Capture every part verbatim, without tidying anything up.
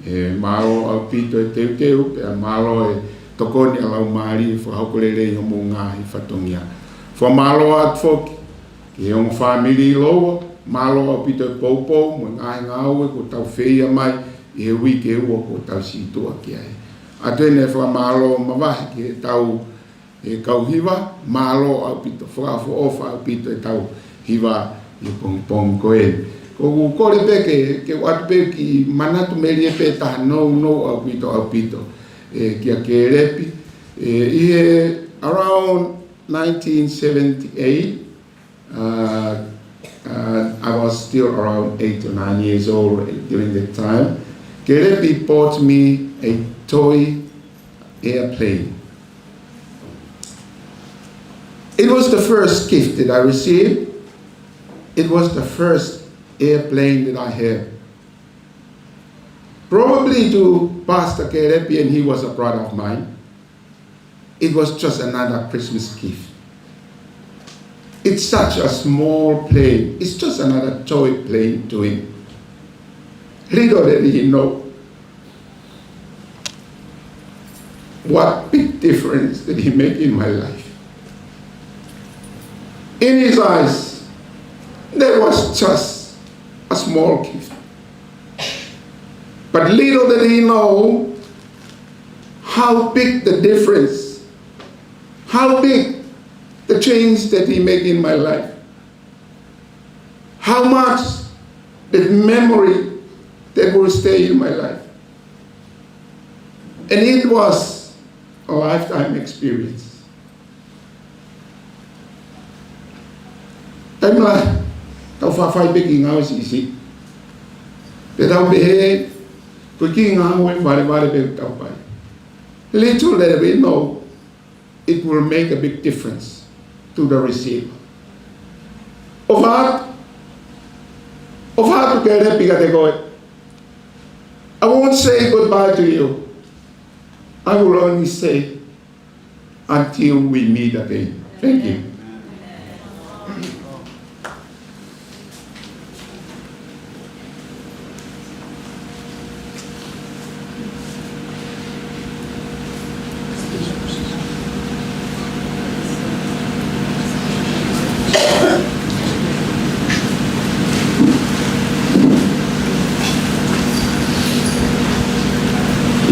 ʻE mālō ʻaupito e teuteu, pea mālō e tokoni ʻa e Laumālie ʻo fakahoko lelei homou ngaahi fatongia. Fakamālō atu foki ki he ongo fāmili ʻi Loua, mālō ʻaupito e poupou mo e ngaahi ngāue kuo tau feia mai ʻi he uike ʻe ua kuo tau situʻa ki ai. ʻOatu eni e fakamālō mavahe ki heʻetau e kau hiva, mālō ʻaupito, fakaʻofoʻofa ʻaupito ʻetau hiva ʻi he pongipongi ko eni. Ko ʻeku kole pē ke, ke u ʻoatu pē kiʻi manatu melie pē taha nounou ʻaupito, ʻaupito. ʻE, kia Kelepi, ʻe, ʻi he around nineteen seventy-eight, uh, uh, I was still around eight or nine years old during that time. Kelepi bought me a toy airplane. It was the first gift that I received. It was the first airplane that I had. Probably to Pastor Kelepi, and he was a brother of mine, it was just another Christmas gift. It's such a small plane. It's just another toy plane to him. Little did he know what big difference did he make in my life. In his eyes, that was just a small gift. But little did he know how big the difference, how big the change that he made in my life. How much the memory that will stay in my life. And it was a lifetime experience. Taimi lahi, tau faʻa fai pē kiʻi ngāue siʻisiʻi. Pea tau pehē, ko e kiʻi ngāue valevale pē ʻoku tau fai. Little did we know, it will make a big difference to the receiver. ʻOfa atu, ʻofa atu Kelepi kiate koe. I won't say goodbye to you. I will only say until we meet again. Thank you.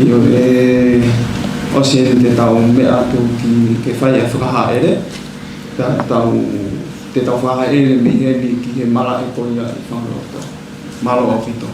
ʻIo, ʻe ʻosi eni te tau meʻa atu ki he fai ʻa e fakahāʻele. Te tau, te tau fakahāʻele mei heni ki he malaʻe ko ia ʻi Fangaloto. Mālō ʻaupito.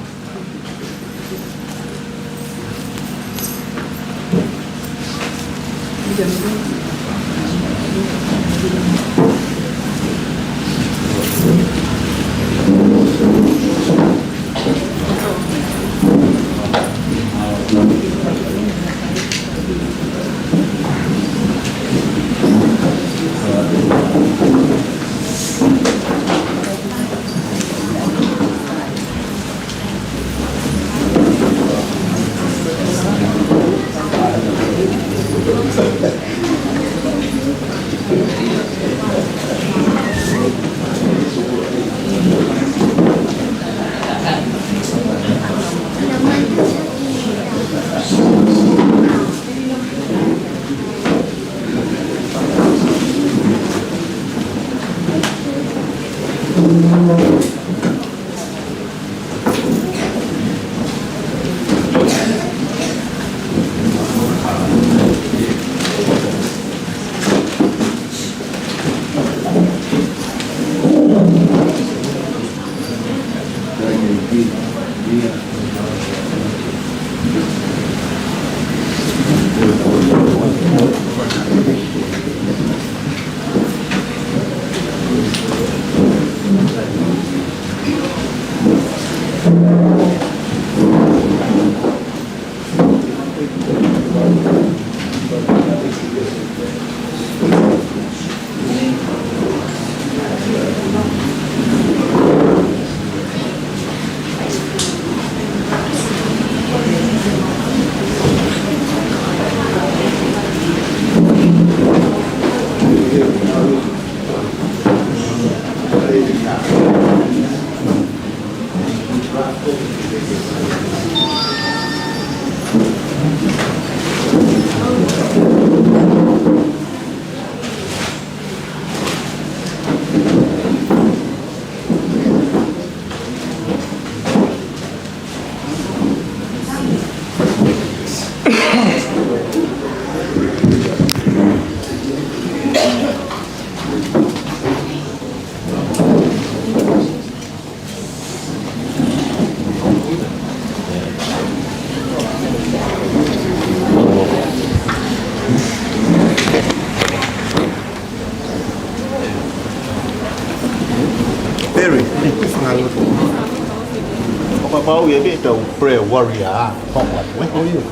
Pau ia ke tau prayer warrior, ʻa, pau atu, ē? ʻOi, ʻio.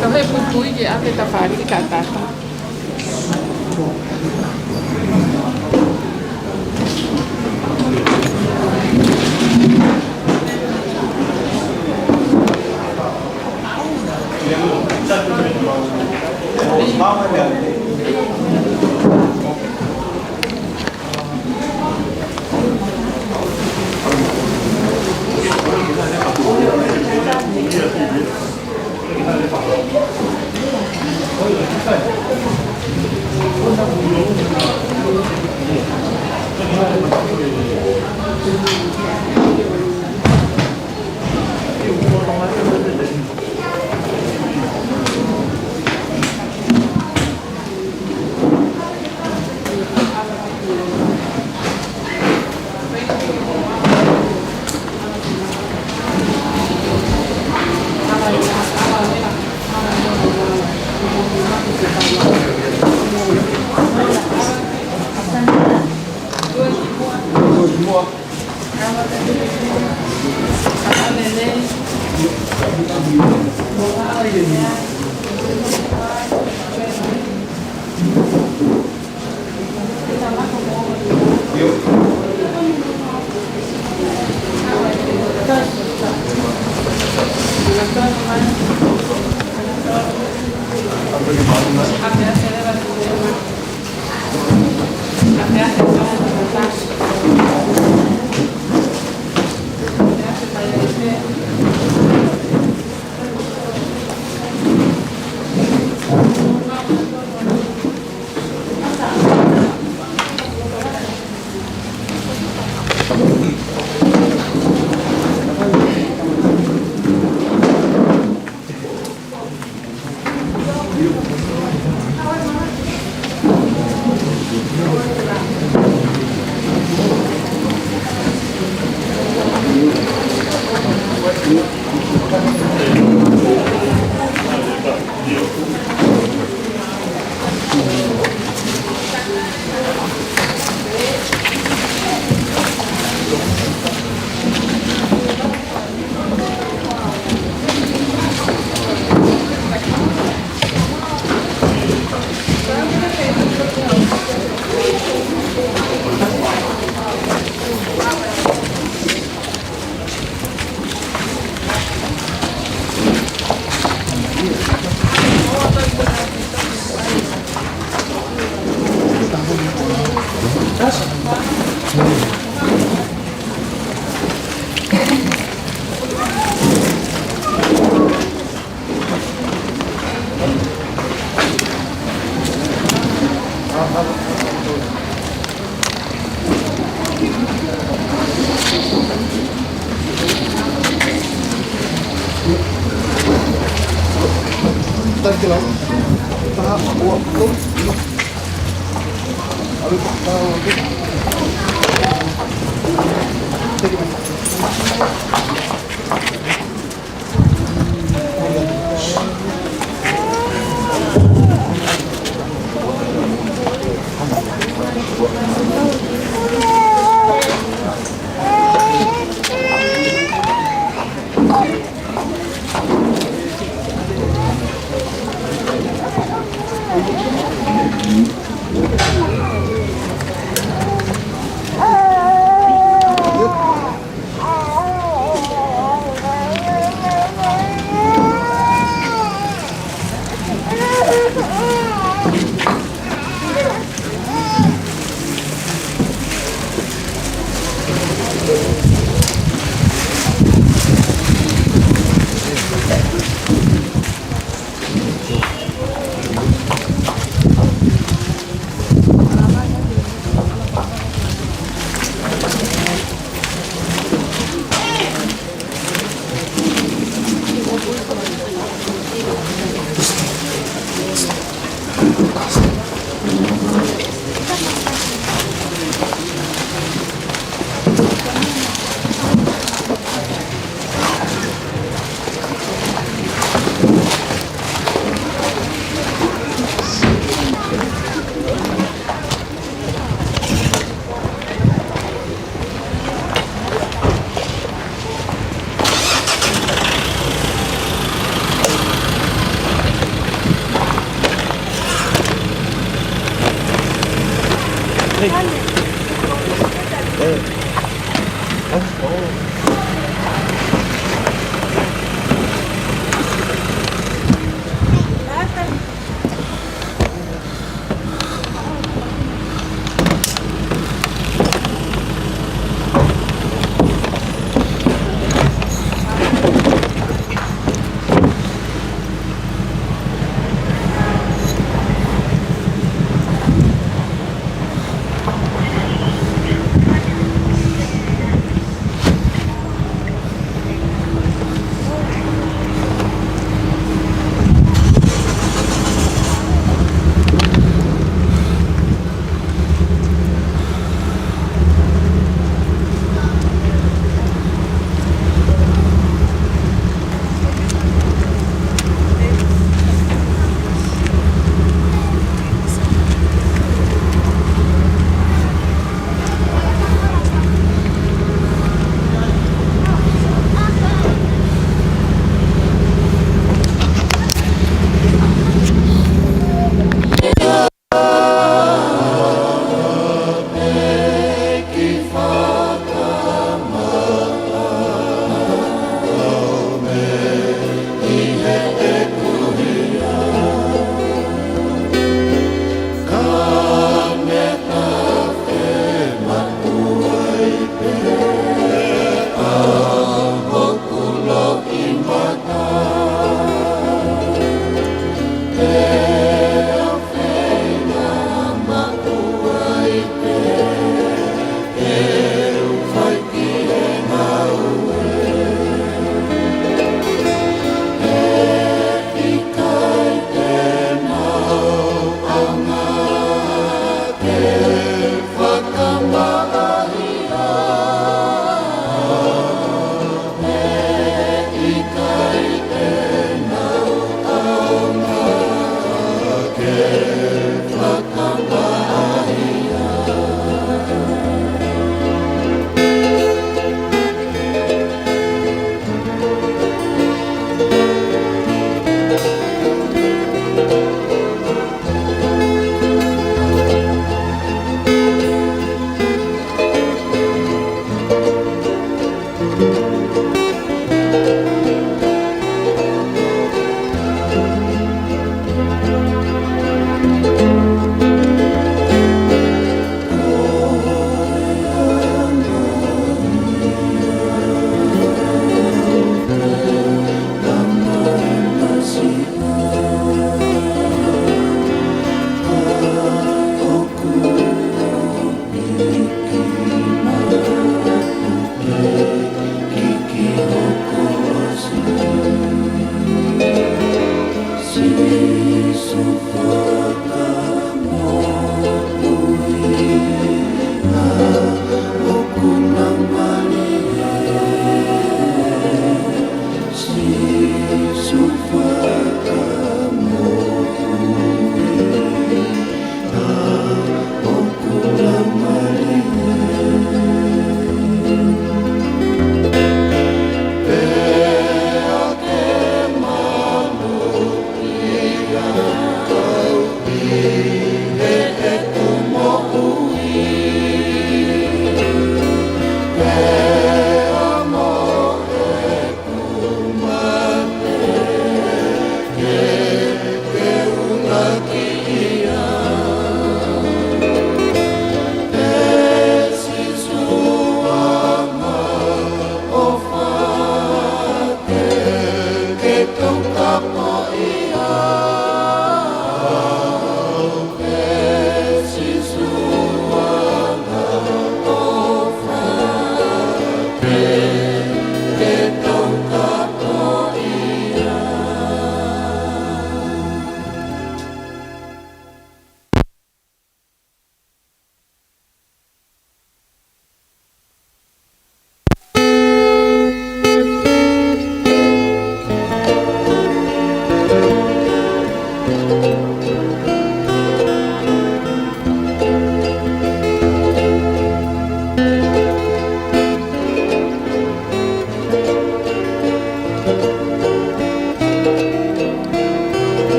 Tau he puipui ke ʻave ta fāliki ka tata.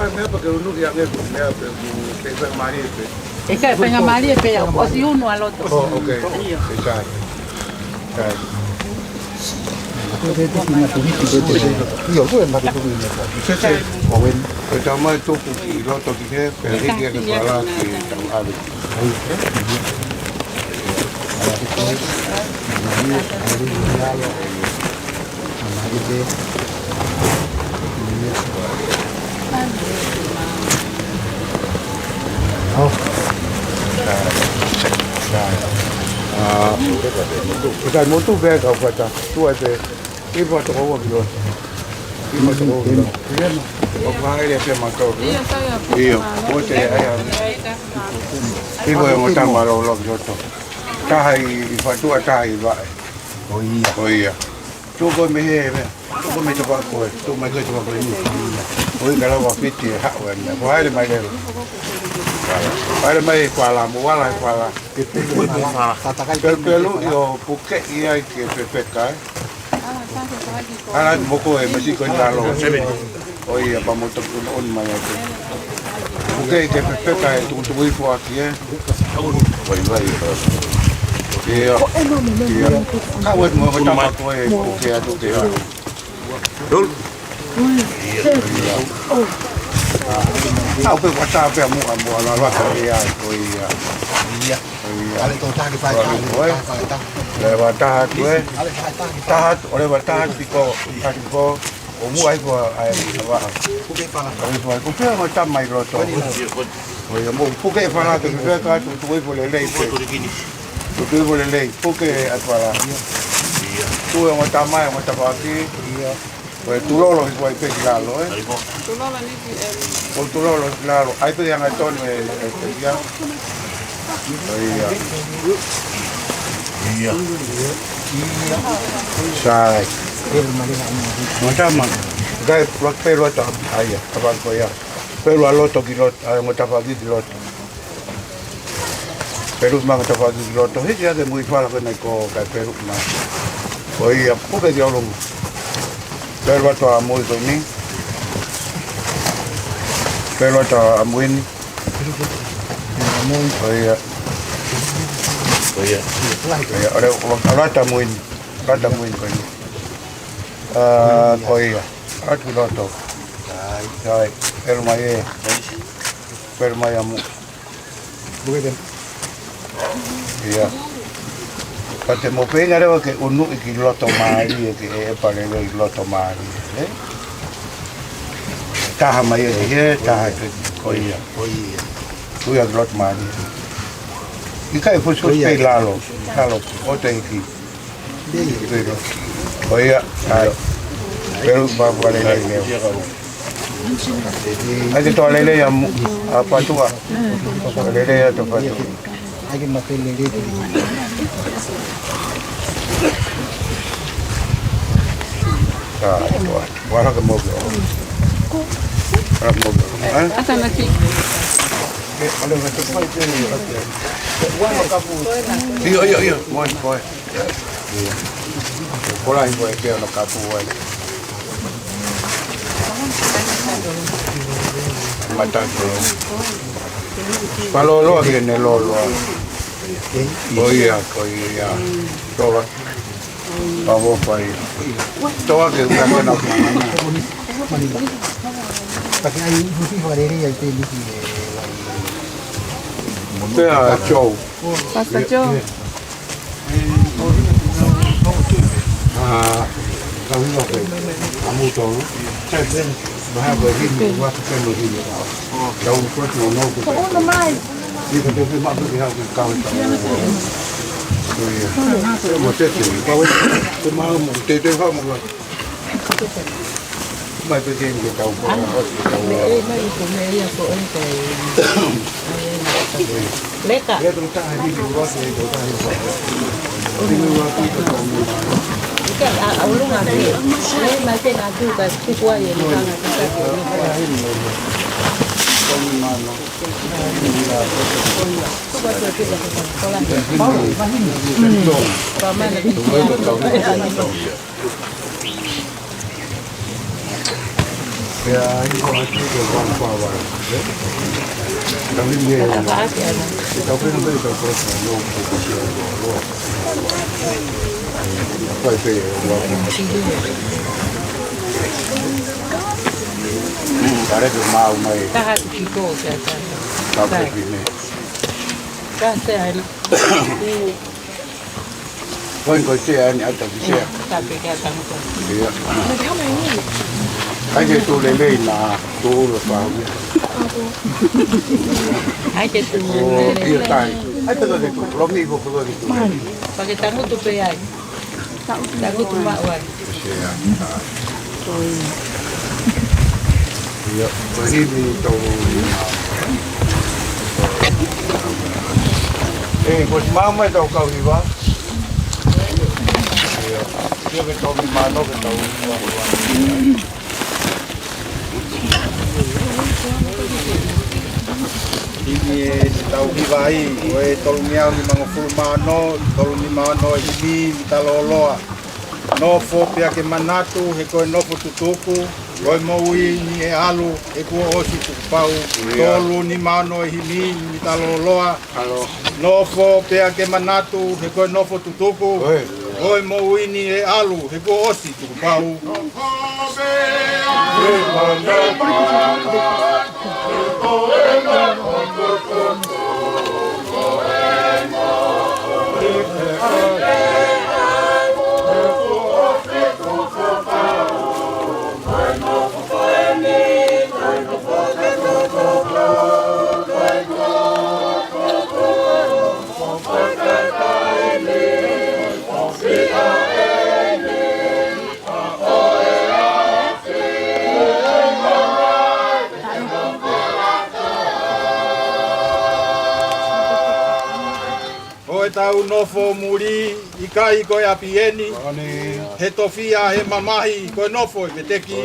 Ko e meʻa pē ke unu ki ange, ko e meʻa pē, ko e faingamālie pē. ʻE ʻikai faingamālie pē, ʻosi unu ʻa loto. Oh, okay. ʻIo. ʻIkai. ʻIkai. ʻIo, ko e mate tuku i meʻa. Sese. Ko e tamai tuku ki loto ki he, pea hiki ake fala ki tau ave. ʻIkai motu pē kau fata. Tua te. Iva toko ua ki loto. Iva toko ua ki loto. ʻOku haʻele pē mautolu. ʻIo, ko te ai a. Iva e ongo tama lolo ki loto. Taha ʻi, ʻi fatua, taha ʻi vaʻe. ʻO ia. ʻO ia. Tuku mei he meʻa. Tuku mei te koe. Tuku mai koe te koe ni. ʻOi ka lava fiti e haʻu e meʻa. Ko haʻele mai lelo. Haʻele mai e fala, mo wala e fala. Pelu, pelu, ʻio, puke ʻi ai ke pepeka, ē. Ala moko e masi ko ni lalo. ʻO ia pa mo toki ʻunuʻunu mai ake. Puke ke pepeka e tukutuku i fuaki, ē. Vai, vai. ʻIo. ʻIo. Ka wet mo ko tama ko e puke atu ke a. Dul. Au pē ʻoku ʻatā pē ʻa Muʻa, Muʻa Laloa ko ia, ko ia. Ia. Ko ia. ʻAle tō taki fai. Ko ia, taha, ko ia. Taha, taha, taha. Leva taha atu ē. ʻAle fai taha, taha. Taha atu, ʻo leva taha atu piko, taha atu piko. ʻO Muʻa ʻi ko ai, ʻa Vaʻa. Puke fala. ʻO Muʻa, ko pē mo tama ʻi loto. Ko ia, mo puke fala ke pē ka tu, tu ʻi ko lelei pē. Tu, tu ʻi ko lelei, puke ʻa fala. Ia. Tu ʻe mo tama, ʻe mo tapaki. Ia. Ko e tulolo ʻi ko ai pē ki lalo, ē? Tulolo ni ki, em. Ko tulolo ki lalo. ʻAi pē ʻe angatonu e, e, e, ia. Ko ia. Ia. Sai. Mo tama. Kai, lo, pelu atu, ʻa ia, kapa ko ia. Pelu ʻa loto ki loto, ʻa ia mo tapaki ki loto. Pelu manga tapaki ki loto, hiki ake mui fala ko ena ʻi ko kai pelu manga. Ko ia, puke ki ʻolunga. Pelu atu ʻa mui ko eni. Pelu atu ʻa mui ni. Ko ia. Ko ia. Ko ia, ʻo le, ʻo le, ʻo le atu ʻa mui ni. ʻO le atu ʻa mui ni ko eni. ʻĀ, ko ia. Atu ki loto. Sai. Pelu mai ē. Pelu mai ʻa Muʻa. Ia. Ka te mo pehē ʻe leva ke ʻunuʻi ki loto mālie, ke ʻe, ʻe pale loi loto mālie, ē? Taha mai ē, ē, taha ke, ko ia. Ko ia. Ko ia ki loto mālie. ʻIkai fusi fusi pē ʻi lalo, lalo, ʻo te hiki. Ko ia, ai. Pelu, pa, pa, lelei, lelei. ʻAi ke toa lelei ʻa Muʻa, ʻa Fatua. Toa lelei ʻa Fatua. ʻAi ke ma pele lelei. Ka, toa. Wala ke mo ke. Wala ke mo ke. Ē? Ata na ki. Ke, ale na te pai te ni, ake. Wala kapu. ʻIo, ʻio, ʻio. Moe, moe. Ko lai ko e ke ona kapu ai. Mata ko. Paloloa ke ne loloa. Ko ia, ko ia. Toa. Pavo fai. Toa ke uka kena uka. Pea Joe. Pastor Joe. ʻA, ka hino pē, ʻa mou tolu. Sai pē, maha ko hini, ua tu pē mo hini. Tau first no no. Ko ono mai. Ni ka te pē ma pē ki hau ki kau e tau. Ko ia. Mo te te, kau e, te ma mo, te te hau mo. Mai pē ke ke tau ko, ʻosi tau. Meʻa, meʻa ko meʻa ia ko e kai. Leka. Leka taha ni ko ua se ko taha ni. Ika a, a ʻolunga ke. Mai pē na tu ka kuku ai e leka na ka ke. Tuku atu e pika kola. Pea ʻi ko atu ko one power, ē? Tau hini e, tau hini e, tau hini e, tau hini e, tau hini e. Kare ke mau mai. Taha ki ko, kia taha. Tau hini e. Ka se ai. Ko e ko e sea ni ʻata ki sea. Ka pe ke ʻata ki sea. Ia. ʻAi ke tū lelei na tū lo pau. ʻAi ke tū lelei. Ia tai. ʻAi pē ke tū. Lomi ko pē ke tū. Pea ke tangutu pē ai. Tangutu maʻu ai. Sea. Ko ia. Ia, ko hini tau. ʻE, ko si mama e tau kau hiva. Ia, ia ke tau mi mano ke tau hiva. Hini e tau hiva ai, ko e tolu ngeau nimangofulu mano, tolu nimangofulu hini, mita loloa. Nofo pea ke manatu, he ko e nofo tutuku, ko e moʻui ni ʻe ʻalu, he kuo ʻosi tukupau, tolu nimangofulu hini, mita loloa. Nofo pea ke manatu, he ko e nofo tutuku, ko e moʻui ni ʻe ʻalu, he kuo ʻosi tukupau. Tau nofo muli, ʻikai ko e ʻapi eni. He tofiʻa he mamahi, ko e nofo ʻi veteki.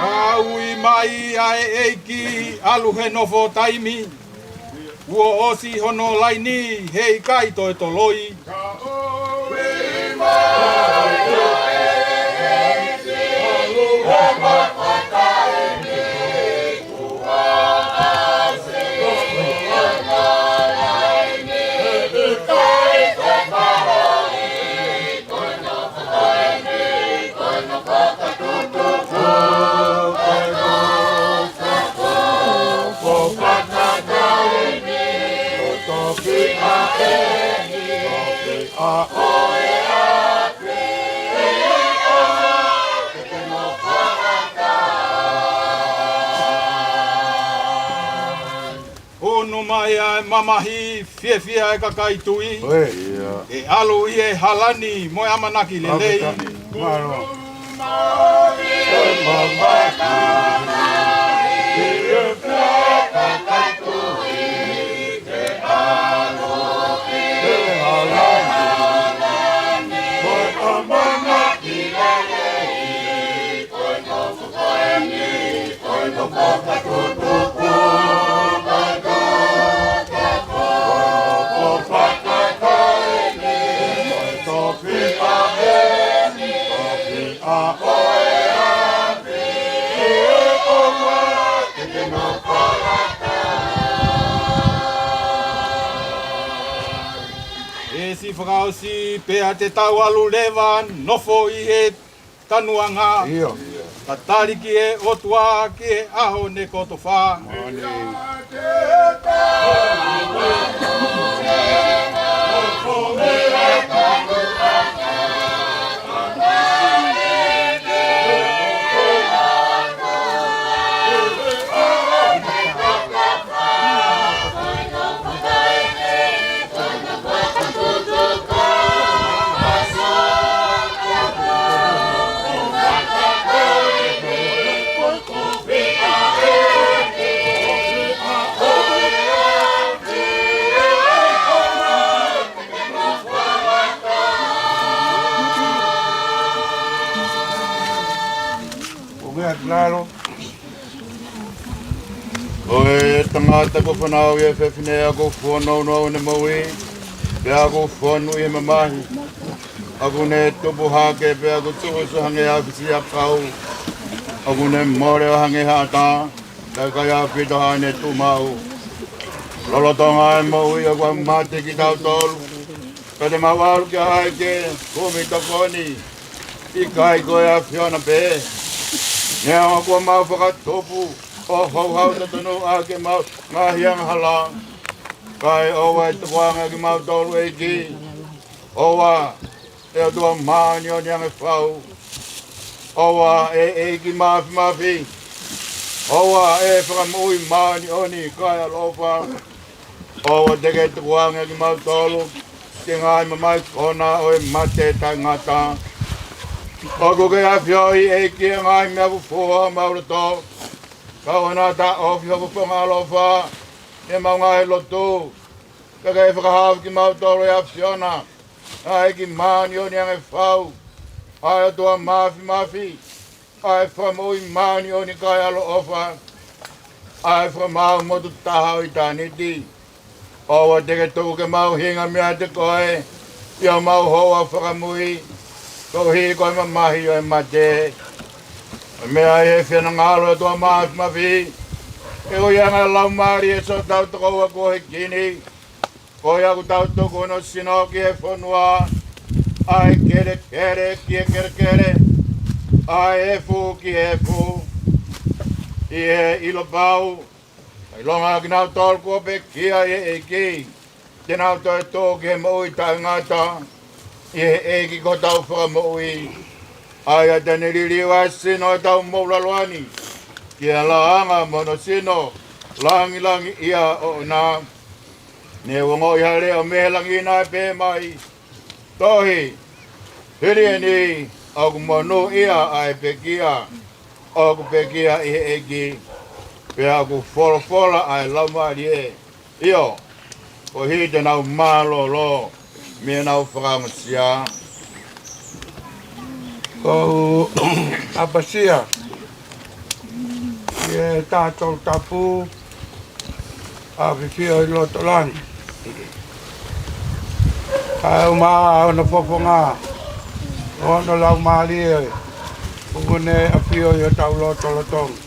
Ka ui mai ʻa e ʻEiki, ʻalu he nofo taimi. Kuo ʻosi hono laini, heʻikai toe toloi. Unu mai ʻa e mamahi, fiefia e kakai tui. ʻE ʻalu ʻi he hala ni mo e ʻamanaki lelei. ʻE siʻi fakaʻosi pea te tau ʻalu leva nofo ʻi he tanuʻanga. Ka tali ki he ʻOtua ki he ʻaho ne kotofa. ʻO e tangata kuo fanauʻi ʻa e fefine ʻoku fononga ʻene moʻui, pea ʻoku fonu ʻi he mamahi. ʻOku ne tupu hake pea ʻoku tuʻusi hangē ha fisiakau. ʻOku ne mole ʻo hangē ha ʻatā, pea ʻikai ʻaupito haʻane tuʻumaʻu. Lolotonga e moʻui ʻoku mate kitautolu, pea te mau ʻalu ki ai ke kumi tokoni, ʻikai ko e ʻAfiona pē. Neongo kuo mau fakatupu ʻo houhau totonu ʻaki ʻemau ngaahi angahala, kae ʻoua ʻe tukuange kimautolu ʻEiki. ʻOua ʻe ʻOtua māʻoniʻoni ange fau. ʻOua ʻe ʻEiki Māfimafi. ʻOua ʻe Fakamoʻui māʻoniʻoni kae ʻaloʻofa. ʻOua te ke tukuange kimautolu ki he ngaahi mamahi kona ʻo e mate taʻengata. ʻOku ke ʻafioʻi ʻEiki ʻa e ngaahi meʻa fufū ʻo homau loto. Ka ʻoua naʻa taʻofi hoʻo fofonga ʻaloʻofa ʻi heʻemau ngaahi lotu. Ka ke fakahaofi kimautolu ʻe ʻAfiona, ʻa e ʻEiki māʻoniʻoni ange fau, ʻa e ʻOtua Māfimafi, ʻa e Fakamoʻui māʻoniʻoni kae ʻaloʻofa, ʻa e Fakamaau motu taha ʻo ʻitāniti. ʻOua te ke tuku ke mau hinga meiate koe ʻi homau houa fakamui, koeʻuhi ko e mamahi ʻo e mate. Meʻa ʻi he finangalo ʻo e ʻOtua Māfimafi, ke ʻuhinga e laumālie ʻo hotau tokoua kuo hiki ni, ko ia ʻoku tau tuku hono sino ki he fonua, ʻa e kelekele ki he kelekele, ʻa e efu ki he efu, ʻi he ʻilo pau, ʻilonga kinautolu kuo pekia ʻe he ʻEiki, te nau toe tō ki he moʻui taʻengata, ʻi he ʻEiki ko hotau Fakamoʻui, ʻa ia te ne liliu ʻa e sino ʻo ʻetau moʻulaloa ni ki he laʻanga mo hono sino langilangiʻia ʻoʻona. Ne u ongoʻi ha leʻo mei he langi naʻe pehē mai, Tohi, hili eni ʻoku monūʻia ʻa e pekia, ʻoku pekia ʻi he ʻEiki, pea ʻoku folofola ʻa e Laumālie. ʻIo, koeʻuhi te nau mālōlō, mo nau fakaongosia. Ko u ʻapasia ki he Tolu Tapu, ʻa e ʻAfio ʻi loto langi. Kae ʻumaʻā hono fofonga, hono Laumālie, ʻoku ne ʻafio ʻi hotau lotolotonga.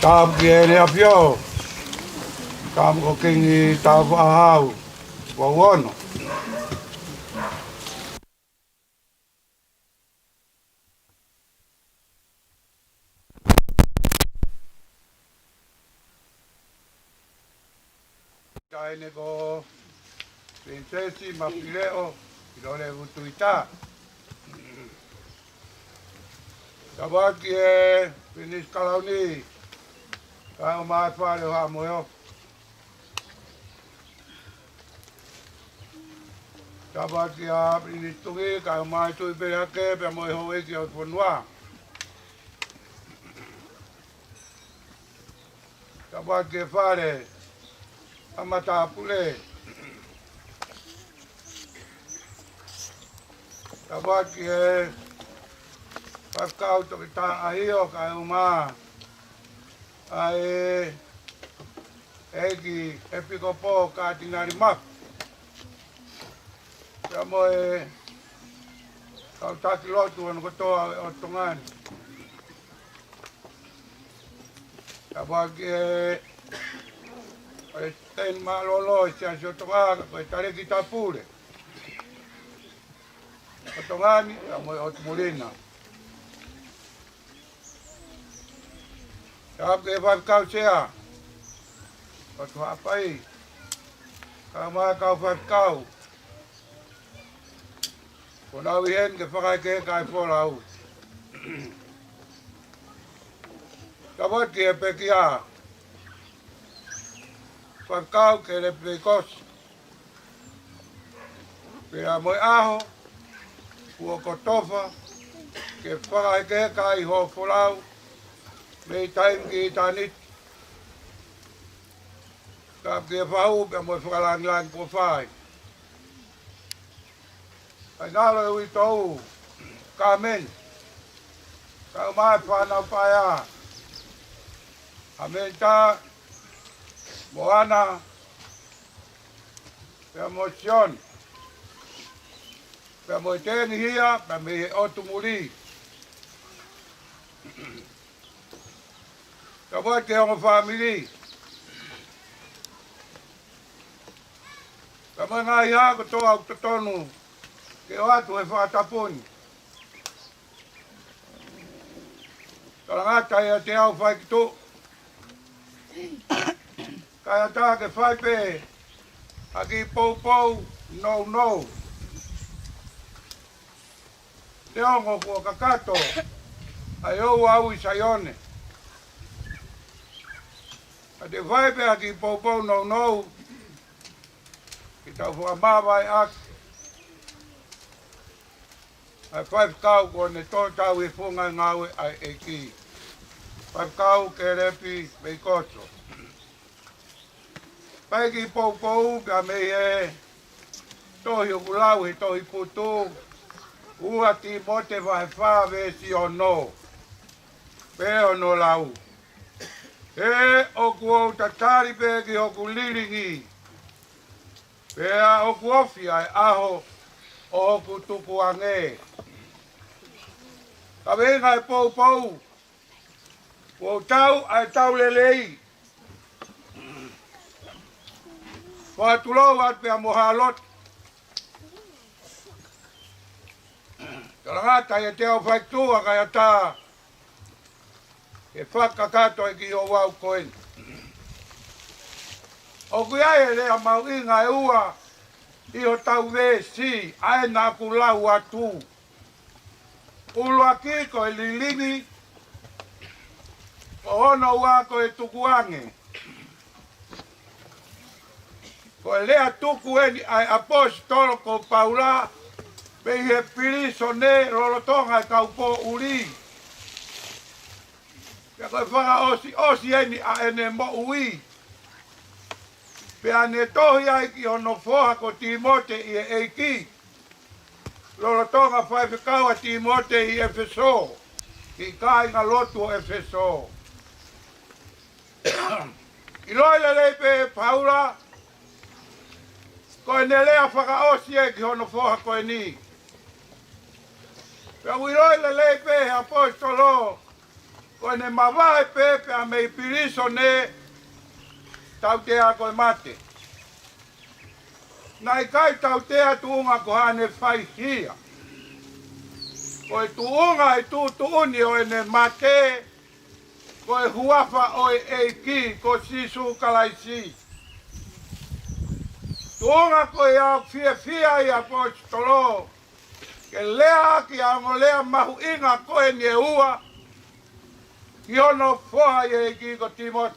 Tapu ki heʻene ʻAfio, tapu ko Kingi Tāufaʻāhau, ua ono. Taʻahine ko Pilinisesi Mafileʻo ʻi Lolevu Tuita. Tapu ki he Pilinisi Kalauni, kae ʻumaʻā e fale ʻo Haʻa Moheofo. Tapu ki he Pilinisi Tuʻi, kae ʻumaʻā e Tuʻi Pelihake, pea mo e houʻeiki ʻo e fonua. Tapu ki he fale ʻa e matāpule. Tapu ki he Faifekau Toketā ʻAhio, kae ʻumaʻā ʻa e ʻEiki ʻEpikopō Katinali Mafi, pea mo e kau taki lotu hono kotoa ʻo e ʻOtu Tonga ni. Tapu ki he Palesiteni Mālōlō ʻo e Siasi ʻo Tonga, ko e Talēkita Pule ʻo Tonga ni, pea mo e ʻOtu Muli na. Tapu ki he Faifekau Sea, ʻOtu Haʻapai, kae ʻumaʻā e kau faifekau kuo nau ʻi heni ke fakahekeheka ʻa e folau. Tapu ki he pekia, Faifekau Kelepi Veikoso, pea mo e ʻaho kuo kotofa ke fakahekeheka ai hoʻo folau mei taimi ki ʻitāniti. Tapu ki he fahu pea mo e fakalāngilangi kuo fai. Faingalo e uitou, Kāmeni, kae ʻumaʻā e fānau paea, ʻAmelita, Moana, pea mo Sione, pea mo e Tēnihia, pea mei he ʻOtu Muli. Tapu ki he ongo fāmili, pea mo e ngaahi hā kotoa ʻoku totonu ke ʻoatu he fakatapu ni. Talangata ʻiate au Faikituʻu, kae ʻatā ke fai pē ha kiʻi poupou nounou. Neongo kuo kakato ʻa e ouau ʻi Saione, ka te u fai pē ha kiʻi poupou nounou ke tau fakamāvaeʻaki ʻa e faifekau kuo ne tō tau he funga ngāue ʻa e ʻEiki, Faifekau Kelepi Veikoso. Fai e kiʻi poupou pea mei he tohi ʻoku lau he tohi putu, ua Tīmote vahe fā veesi ono. Pea ʻoku lau: He ʻoku ou tatali pē ki hoku lilingi, pea ʻoku ofi ʻa e ʻaho ʻo hoku tukuange. Kaveinga e poupou: Kuo tau ʻa e tau lelei. Fakatulou atu pea mo ha lotu. Talangata ia te au fai tuʻa kae ʻatā ke fakakakato e kiʻi ouau ko eni. ʻOku ʻi ai e lea mahuʻinga ʻe ua ʻi hotau veesi ʻa ē naʻa ku lau atu. ʻUluaki ko e lilingi, ko hono ua ko e tukuange. Ko e lea tuku eni ʻa e ʻaposetolo ko Paula, mei he pilīsone lolotonga e kaupoʻuli. Pea ko e fakaʻosiʻosi eni ʻa ʻene moʻui. Pea ne tohi ai ki hono foha ko Tīmote ʻi he ʻEiki. Lolotonga faifekau ʻa Tīmote ʻi ʻEfesō, ki he kāingalotu ʻo ʻEfesō. ʻIloi lelei pē ʻe Paula, ko ʻene lea fakaʻosi ē ki hono foha ko eni. Pea ʻoku ʻiloi lelei pē ʻe he ʻaposetolo, ko ʻene mavahe pē pea mei pilīsone, tautea ko e mate. Naʻe ʻikai tautea tuʻunga ko haʻane faihia. Ko e tuʻunga ʻi he tuʻutuʻuni ʻo ʻene mate, ko e huafa ʻo e ʻEiki ko Sīsū Kalaisi. Tuʻunga ko ia ʻoku fiefia ai ʻa e ʻaposetolo ke lea ʻaki ʻa e ongo lea mahuʻinga ko eni ʻe ua ki hono foha ʻi he ʻEiki ko Tīmote.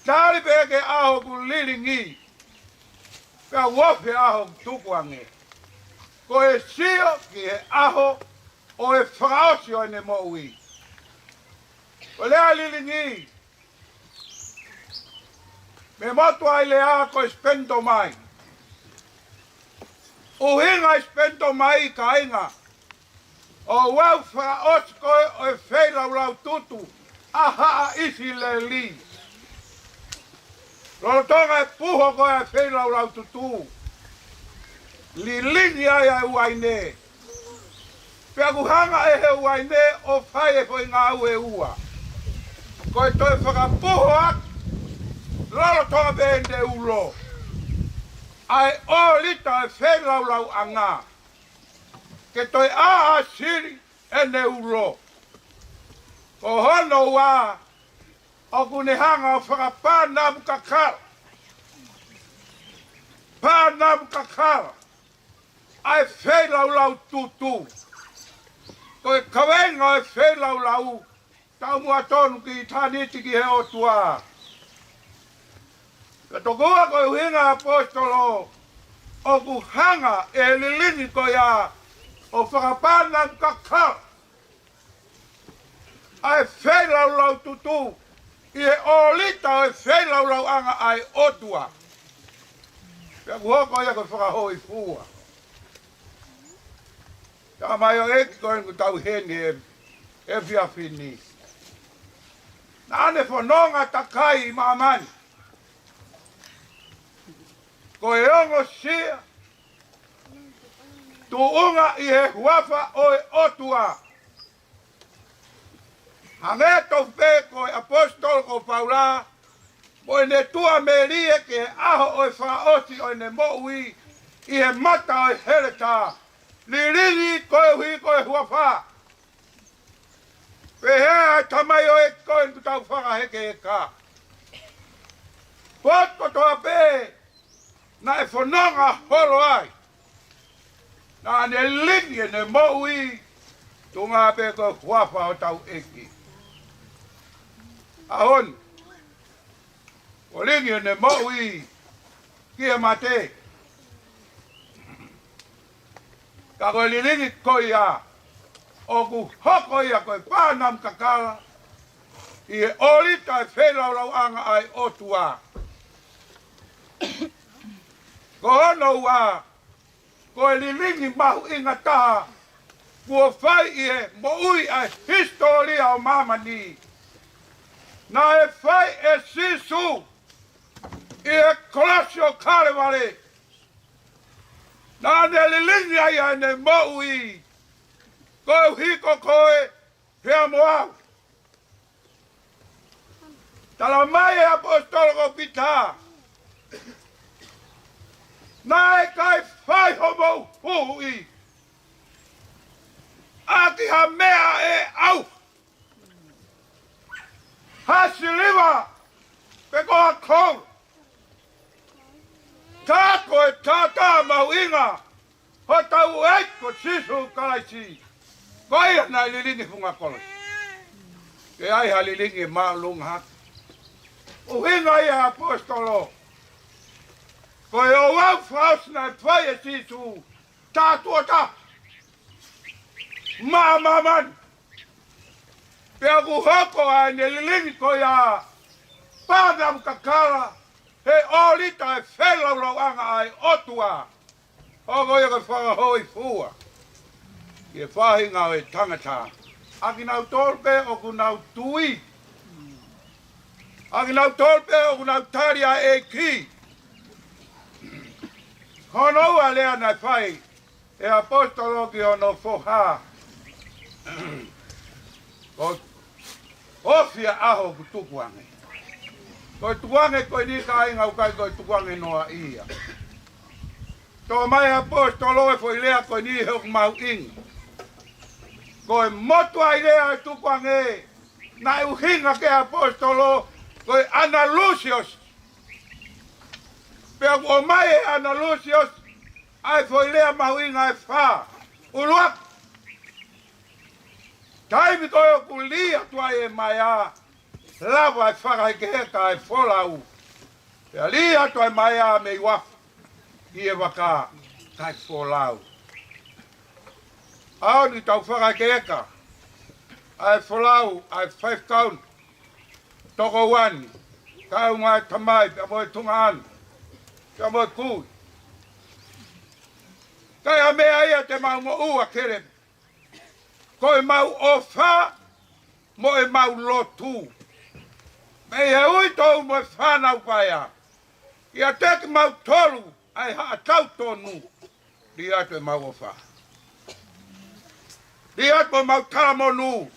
Tali pē ki he ʻaho ʻoku lilingi, pea ʻoku ofi e ʻaho ʻoku tukuange. Ko e sio ki he ʻaho ʻo e fakaʻosi ʻo ʻene moʻui. Ko e lea lilingi, meʻa motuʻa ʻi he lea ko e spendomai. ʻUhinga e spendomai, kāinga, ʻoku fakaʻosi ko ē ʻo e feilaulau tutu ʻa haʻa ʻIsileli. Lolotonga e puho ko ē ʻa e feilaulau tutu, lilingi ai ʻa e uaine. Pea ʻoku hanga ʻe he uaine ʻo fai e foʻi ngāue ʻe ua. Ko e toe fakapuho ʻaki lolotonga pē ʻene ulo ʻa e ʻōlita ʻo e feilaulau ʻanga, ke toe ʻāsili ʻene ulo. Ko hono ua, ʻoku ne hanga ʻo fakapānamu kakala, pānamu kakala ʻa e feilaulau tutu. Ko e kaveinga ʻo e feilaulau, taumuʻa tonu ki ʻitāniti ki he ʻOtua. Ka tokua ko e ʻuhinga ʻaposetolo, ʻoku hanga ʻe he lilingi ko ia ʻo fakapānamu kakala ʻa e feilaulau tutu ʻi he ʻōlita ʻo e feilaulau ʻanga ʻa e ʻOtua. Pea ʻoku hoko ia ko e fakahōifua. Tamaioʻeiki ko eni ʻoku tau ʻi heni he efiafi ni. Naʻa ne fononga takai ʻi māmani. Ko e ongosia, tuʻunga ʻi he huafa ʻo e ʻOtua. Hangē tofu pē ko e ʻaposetolo ko Paula, mo ʻene tuʻamelie ki he ʻaho ʻo e fakaʻosi ʻo ʻene moʻui ʻi he mata ʻo e heletā. Lilingi koeʻuhi ko e huafa. Pehē ʻe he tamaioʻeiki ko eni ʻoku tau fakahekeheka, potu kotoa pē naʻe fononga holo ai, naʻa ne lilingi ʻene moʻui, tuʻunga pē ko e huafa hotau ʻEiki. ʻAho ni, ʻoku lilingi ʻene moʻui ki he mate. Ka ko e lilingi ko ia, ʻoku hoko ia ko e pānamu kakala ʻi he ʻōlita ʻo e feilaulau ʻanga ʻa e ʻOtua. Ko hono ua, ko e lilingi mahuʻinga taha kuo fai ʻi he moʻui ʻa e hisitōlia ʻo māmani, naʻe fai ʻe Sīsū ʻi he kolosi ʻo Kalevale. Naʻa ne lilingi ai ʻa ʻene moʻui koeʻuhi ko koe pea mo au. Talamai ʻe he ʻaposetolo ko Pita, naʻe ʻikai fai homou huhuʻi ʻaki ha meʻa ʻe ʻauha, ha siliva, pe ko ha koula. Tā ko e tātā mahuʻinga hotau ʻEiki ko Sīsū Kalaisi, ko ia naʻe lilingi he funga kolosi. Ke ʻi ai ha lilingi ʻe māʻolunga hake. ʻUhinga ia ʻaposetolo, ko e ouau fakaʻosi naʻe fai ʻe Sīsū, tā tuʻo taha, maʻa māmani. Pea ʻoku hoko ʻa ʻene lilingi ko ia, pānamu kakala, he ʻōlita e felaulauʻanga ʻa e ʻOtua. Hoko ia ko e fakahōifua ki he faʻahinga ʻo e tangata, ʻa kinautolu pē ʻoku nau tui, ʻa kinautolu pē ʻoku nau tali ʻa e ʻEiki. Hono ua lea naʻe fai ʻe he ʻaposetolo ki hono foha, ko e ofi ʻa e ʻaho kuo tukuange. Ko e tukuange ko eni, kāinga, ʻoku ʻikai ko e tukuange noa ia. Tō mai ʻaposetolo e foʻi lea ko eni he ʻoku mahuʻinga. Ko e motuʻaʻi lea e tukuange, naʻe ʻuhinga ki ai ʻaposetolo ko e ʻanalusiōsi. Pea ʻoku ʻomai ʻe he ʻanalusiōsi ʻa e foʻi lea mahuʻinga ʻe fā. ʻUluaki, taimi ko ē ʻoku lī atu ai e maea, lava e fakahekeheka e folau. Pea lī atu ai e maea mei uafu ki he vaka, kae folau. ʻAho ni tau fakahekeheka ʻa e folau ʻa e faifekau ni, tokoua ni, kae ʻumaʻā e tamai pea mo e tuongaʻane pea mo e kui. Ka ʻi ai ha meʻa ia te mau moʻua kele, ko ʻemau ʻofa mo ʻemau lotu. Mei he uitou mo e fānau paea, ʻiate kimautolu ʻa e haʻa tautonu. Lī atu ʻemau ʻofa. Lī atu ʻemau talamonū.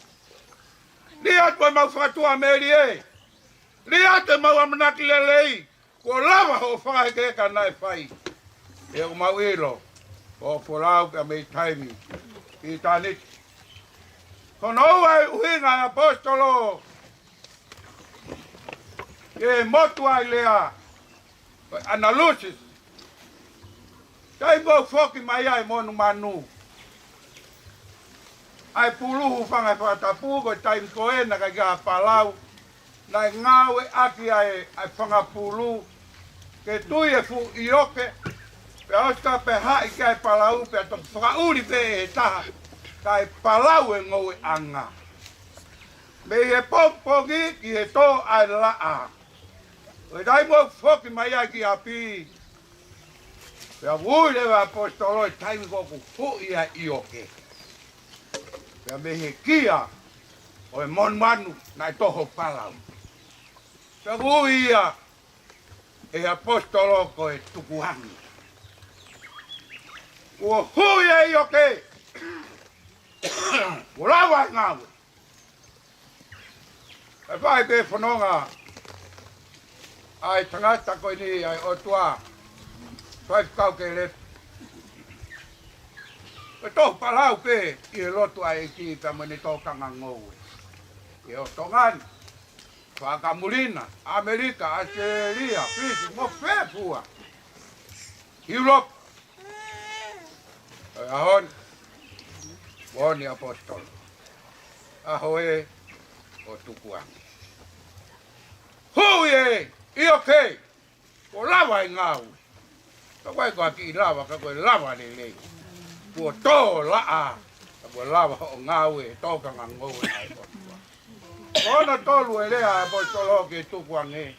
Lī atu ʻemau fakatuʻamelie. Lī atu ʻemau ʻamanaki lelei. Kuo lava hoʻo fakahekeheka naʻe fai. He ʻoku mau ʻilo ko hoʻo folau pea mei taimi ki ʻitāniti. Ko hono ua e ʻuhinga ʻaposetolo ki he motuʻaʻi lea, ko e ʻanalusiōsi. Taimi ʻoku foki mai ai e monumanu, ʻa e pulu, hūfanga he fakatapu, ko e taimi ko ē naʻe ʻikai ha palau, naʻe ngāueʻaki ai ʻa e fanga pulu ke tui e fuʻu ʻioke, pea ʻosi ka pehē ʻe he palau, pea toki fakaʻuli pē ʻe he taha, kae palau e ngoueʻanga. Mei he pongipongi ki he tō ʻa e laʻā. Ko e taimi ʻoku foki mai ai ki ʻapi, pea ui leva ʻaposetolo e taimi ko ē ʻoku fuʻu ʻioke. Pea mei he kia ʻo e monumanu naʻe toho palau, pea ui ia ʻe he ʻaposetolo ko e tukuange. Kuo fuʻu ʻioke, kuo lava e ngāue. ʻE fai pē fononga ʻa e tangata ko eni ʻa e ʻOtua, faifekau Kelepi. ʻE toho palau pē ʻi he lotu ʻa e ʻEiki pea mo ʻene tokanga ngoue. ʻI he ʻotonga ni, Fakakamulina, ʻAmelika, ʻAositelēlia, Fisi, mo fē fua. ʻIulope. ʻO e ʻaho ni, moʻoni ʻaposetolo. ʻAho ē ʻo tukuange. Hui ē, ʻioke, kuo lava e ngāue. Ka ʻoku ʻikai ko ha kiʻi lava, ka ko e lava lelei. Kuo tō laʻā, ka kuo lava hoʻo ngāue, tokanga ngoue ai ʻOtua. Ko hono tolu e lea ʻa e ʻaposetolo ke tukuange.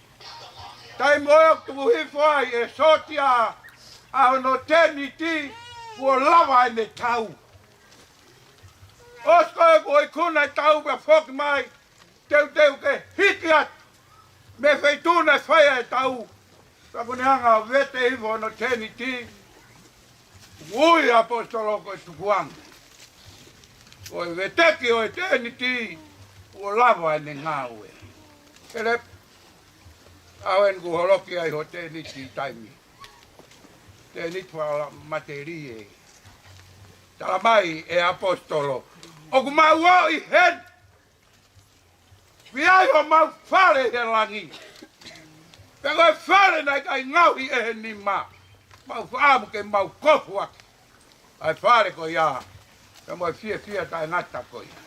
Taimi ʻoku tuku hifo ai ʻe Siotia ʻa hono tēniti, kuo lava ʻene tau. ʻOsi ko ē kuo ikuna e tau pea foki mai, teuteu ke hiki atu mei he feituʻu naʻe fai ai e tau. Ka ko ʻene hanga ʻo vete hifo hono tēniti, ui ʻaposetolo ko e tukuange. Ko e veteki ʻo e tēniti, kuo lava ʻene ngāue. Kelepi, ʻaho eni kuo holoki ai ho tēniti taimi. Tēniti fakamatelie. Tala mai ʻe ʻaposetolo, ʻoku mau ō ʻi heni. ʻOku ʻi ai homau fale ʻi he langi. Pea ko e fale naʻe ʻikai ngaohi ʻe he nima. Mau faʻamu ke mau kofu ʻaki ʻa e fale ko ia, pea mo e fiefia taʻengata ko ia.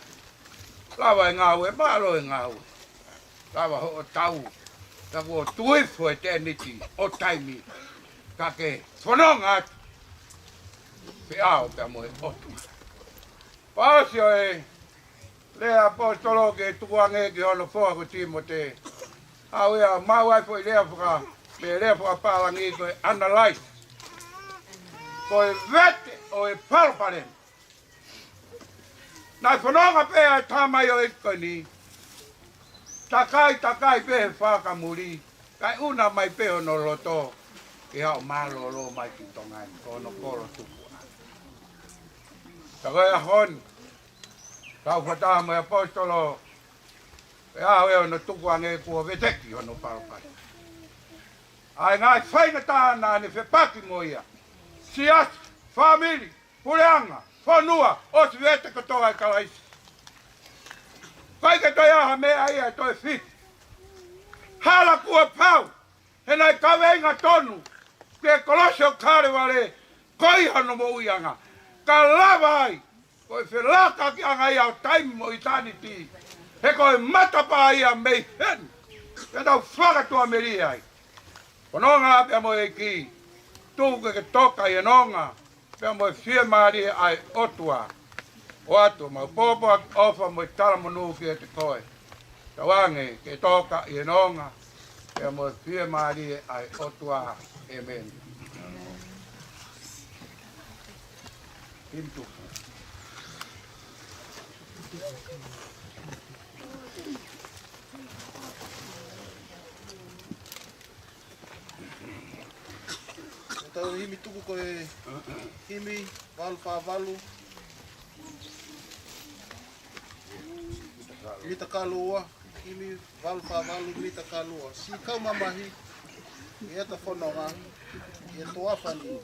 Lava e ngāue, mālō e ngāue. Lava hoʻo tau, ka kuo tuifo e tēniti ʻo taimi, ka ke fononga atu. Feʻao pea mo e ʻOtua. Pea ʻosi ʻa e lea ʻaposetolo ke tukuange ki hono foha ko Tīmote. ʻA ia ʻoku maʻu ai foʻi lea faka-, pe lea fakapālangi ko e analyze. Ko e vete ʻo e palopalema. Naʻe fononga pē ʻa e tamaioʻeiki ko eni. Takai, takai pē he fakamuli. Kae ʻuna mai pē hono loto ke haʻu mālōlō mai ki Tonga ni, ko hono kolo tupu ʻa. Ka ko e ʻaho ni, tau fata mo e ʻaposetolo, ʻe ʻaho ē hono tukuange kuo veteki hono palopalema. ʻA e ngaahi faingataʻa naʻa ne fepaki mo ia. Siasi, fāmili, puleʻanga, fonua, ʻosi vete kotoa ʻe Kalaisi. ʻIkai ke toe ʻi ai ha meʻa ia ʻe toe fili. Hala kuo pau, he naʻe kaveinga tonu ki he kolosi ʻo Kalevale, ko ia hono moʻuiʻanga. Ka lava ai, ko e felākakiʻanga ia ʻo taimi mo ʻitāniti. He ko e matapā ia mei heni. Pea tau fakatuʻamelie ai. Fononga pea mo e ʻEiki. Tuku ke ke toka ʻi he nonga pea mo e fiemālie ʻa e ʻOtua. ʻOatu ʻemau pōpoaki, ʻofa mo e talamonū kiate koe. Tauange ke toka ʻi he nonga pea mo e fiemālie ʻa e ʻOtua. ʻĒmeni. Himi tupu. Ko ʻetau himi tuku ko e himi valu fā valu, mita kalu ua, himi valu fā valu, mita kalu ua. Siʻi kau mamahi ʻi heʻeta fononga ʻi he toafa ni,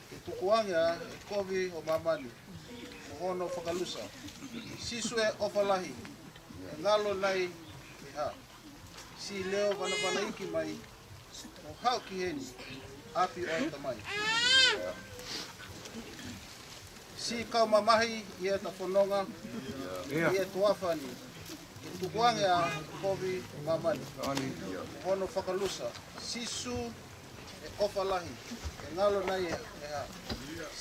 ke tukuange ʻa e kovi ʻo māmani mo hono fakalusa. Sīsū ʻe ʻofa lahi, ʻe ngalo nai ʻe hā? Siʻi leo vanavanaiki mai, mo haʻu ki heni, ʻapi ʻo e Tamai. Siʻi kau mamahi ʻi heʻeta fononga ʻi he toafa ni, ke tukuange ʻa e kovi ʻo māmani mo hono fakalusa. Sīsū ʻe ʻofa lahi, ʻe ngalo nai ʻe hā?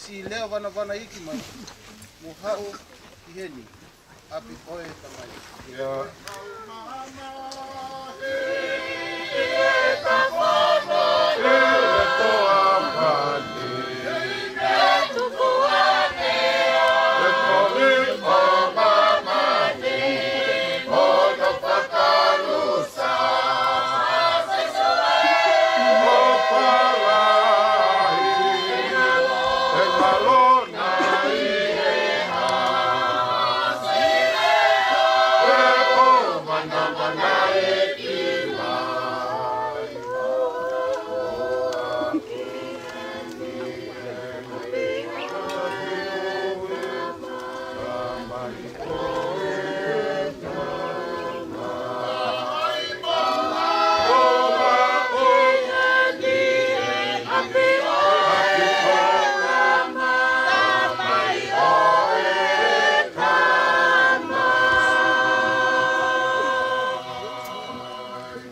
Siʻi leo vanavanaiki mai, mo haʻu ki heni, ʻapi ʻo e Tamai.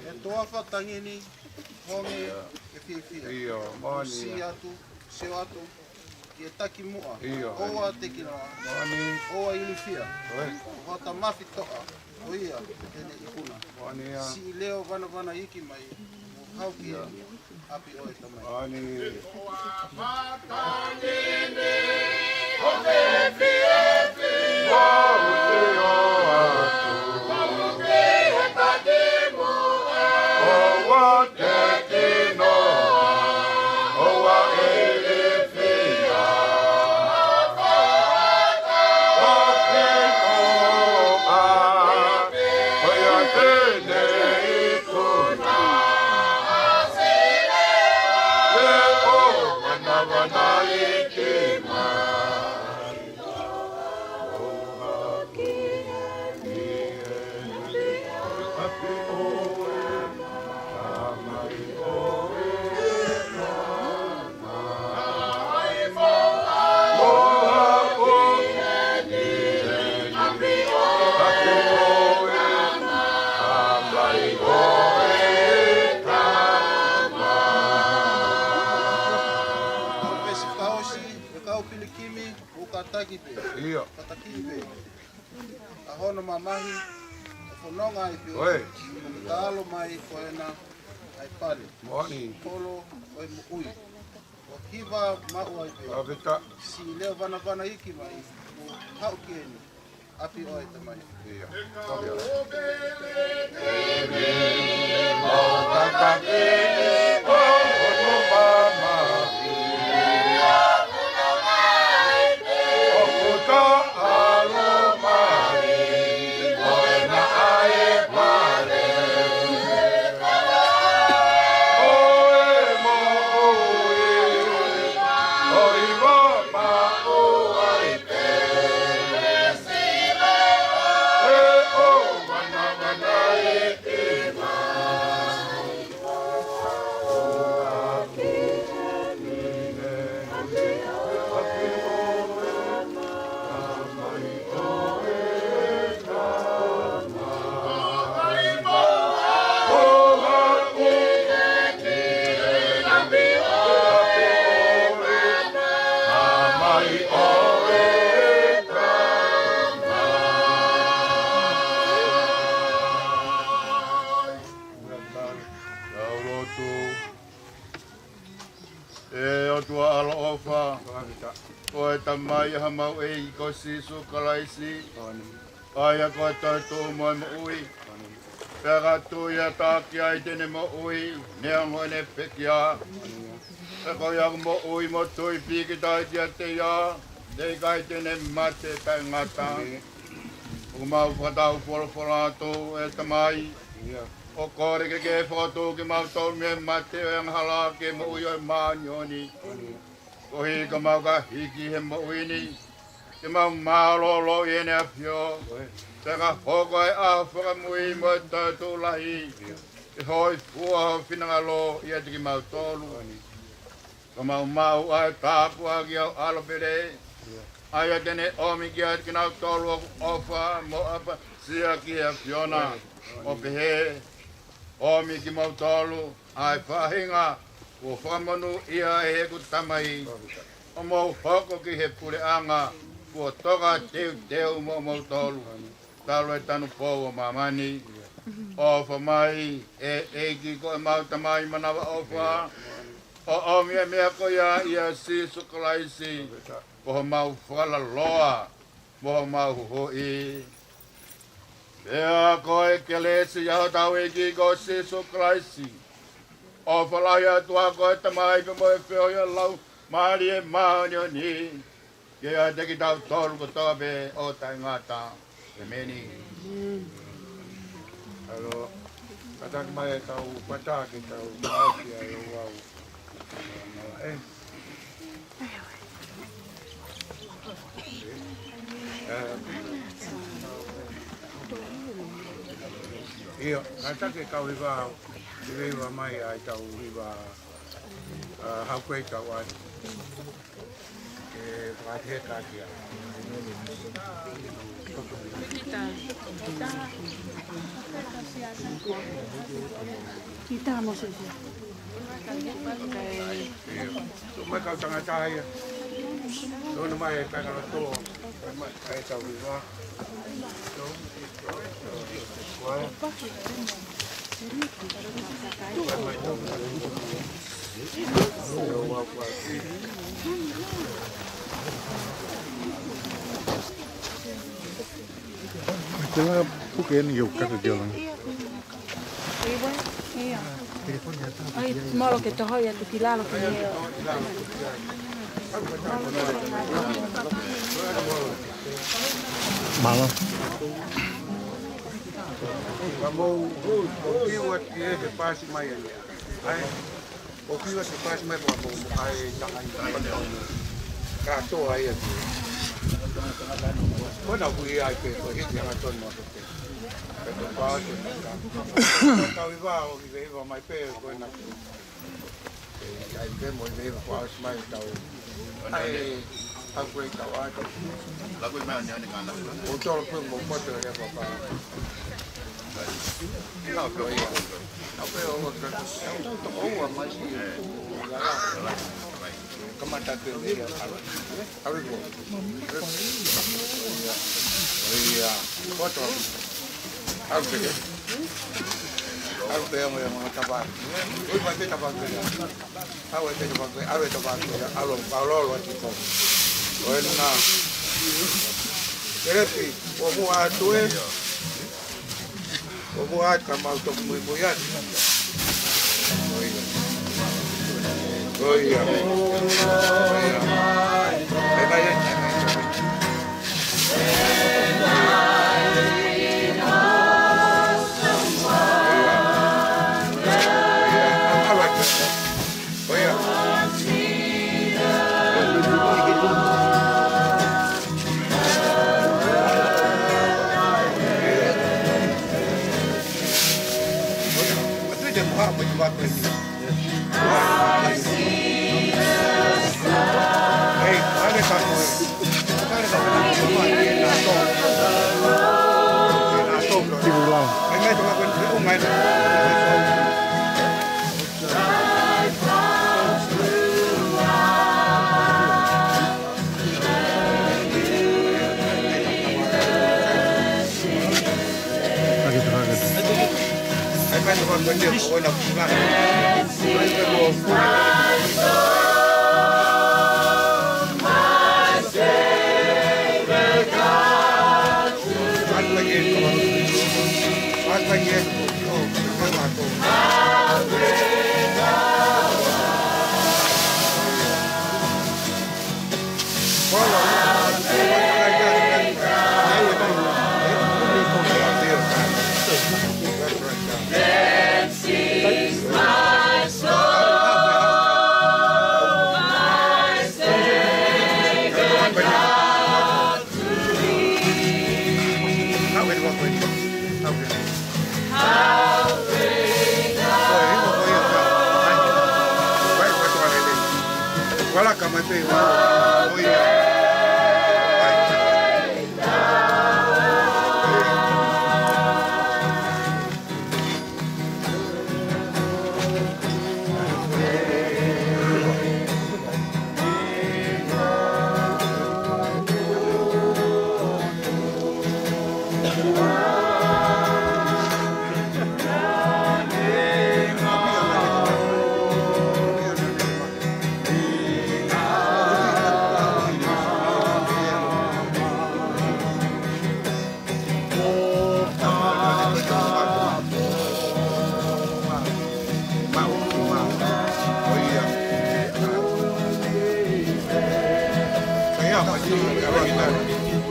ʻE toafa tangi ni, honge ke fiefia. ʻIo, moʻoni ia. Sio atu, sio atu ki he takimuʻa. ʻIo. ʻOua te kinoa. Moʻoni. ʻOua ilifia. ʻOi. Ko hota mafi toʻa, ko ia te ne ikuna. Moʻoni ia. Siʻi leo vanavanaiki mai, mo haʻu ki heni, ʻapi ʻo e Tamai. Moʻoni. Taki pē. Ia. Pataki pē. ʻA hono mamahi, ʻo fononga ai pē. Oi. Taʻalo mai ko ena ʻa e pale. Moʻoni. Holo ʻo e moʻui. ʻO hiva maʻu ai pē. ʻApita. Siʻi leo vanavana iiki mai. ʻO haʻu ki heni. ʻApi ʻo e Tamai. Ia. Tau lotu. ʻE ʻOtua ʻaloʻofa, ko e Tamai ʻa homau ʻEiki ko Sīsū Kalaisi, ʻa ia ko e toetuʻu mo e moʻui. Pea ka tui ʻa e taki ai te ne moʻui, neongo ʻene pekia. Pea ko ia ʻoku moʻui mo tui pīkitai kiate ia, ʻe ʻikai te ne mate taʻengata. ʻOku mau fakatau folofola atu, ʻe Tamai, ʻo kole ke ke fokotuʻu kimautolu mei he mate ʻo e angahala ki he moʻui ʻo e māʻoniʻoni. Koeʻuhi ka mau ka hiki he moʻui ni, ke mau mālōlō ʻi heʻene ʻAfio, pea ka hoko ʻa e ʻaho fakamui mo e toetuʻu lahi, ke hōifua ho finangalo ʻiate kimautolu. Ka mau maʻu ʻa e tāpuaki ʻa ho ʻAlo pele, ʻa ia te ne ʻomi kiate kinautolu ʻoku ʻofa mo ʻapasia ki he ʻAfiona, ʻo pehē, ʻomi kimautolu ʻa e faʻahinga kuo fakamonūʻia ʻe heʻeku Tamai, ʻo mou hoko ki he puleʻanga kuo toka teuteu moʻomoutolu, talu e tanupou ʻo māmani. ʻOfa mai, ʻe ʻEiki ko ʻemau Tamai manavaʻofa, ʻo ʻomi e meʻa ko ia ʻia Sīsū Kalaisi, ko homau fakalaloa mo homau huhuʻi. Pea ko e kelesi ʻa hotau ʻEiki ko Sīsū Kalaisi, ʻofa lahi ʻa e ʻOtua ko e Tamai, pea mo e feohi ʻa e Laumālie Māʻoniʻoni, ke ʻiate kitautolu kotoa pē ʻo taʻengata. ʻEmeni. ʻAlo, kātaki mai e kau pata ke tau ʻaʻahi ai ʻo au. ʻE. ʻIo, kātaki e kau hiva, hiva mai ai tau hiva, ʻa, How Great Thou Art. Ke fakaheka kia. Kita mo se. Tuʻu mai kau tangata ia. Tuʻu mai e kāinga loto. Tuʻu mai e kau hiva. Ko e lā puke eni ʻoku kaka ki ai. ʻAi, molo ke toho ia tuki lalo ke ne. Mālō. Ka mou, mou kiu atu ki he pasi mai eni. ʻAi, ʻo kiu atu pasi mai pea mou, ʻai, tangai, tangai. Kātoa ia ki. Ko ena kui ai pē, ko e hiki hangatonu atu pē. Pea ko pasi mai ka. Kau hiva, ʻo hiva, hiva mai pē, ko ena kui. ʻAi, pē mo hiva, hiva, ko ʻasi mai tau. ʻAi, How Great Thou Art. Laku mai ane ane kana. ʻO tolo pē mo koto le papa. Laku mai. Laku mai, ʻo koto. Tau toko ua mai. Kama Mata te le ia, alo. Alo ko. Ia. Ia. Koto. Alo te. Alo te, amo, amo, tapa. Ui, mate tapa. Alo te tapa. Alo tapa. Alo, alo, alo, tiko. Oena. Kelepi, o mua atu e. O mua atu ka mau toki muimui atu. ʻIo. ʻIo. ʻIo. Bye bye. ʻIo.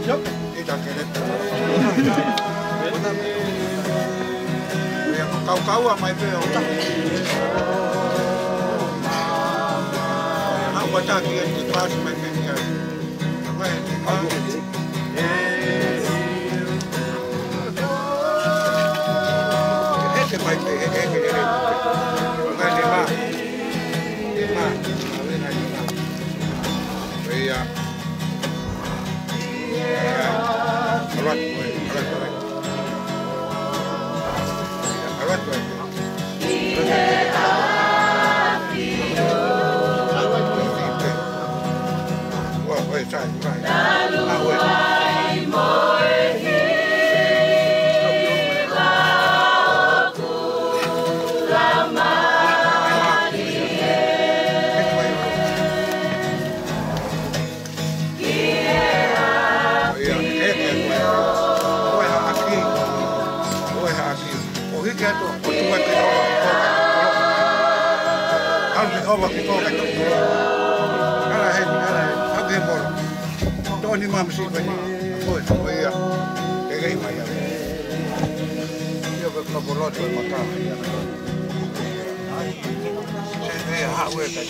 Yep. Kaukau mai pē o ta. Hau ata ki e ti pasi mai pē ki ai. Mai, mai. Heke mai pē, heke, heke, heke. Mai, mai. Mai, mai, mai. Ia. Ia. All right, all right, all right. ʻO hiki atu, ʻo tuku atu ʻo ʻalu ʻo ʻova ki kō ka tō. Ala he, ala he, ʻalu he molo. Tō ni mama si koe ni. Koe, ko ia. Ke kei mai ia. Ia ko ka poloto e maka. Ai. Se e haʻu e ka.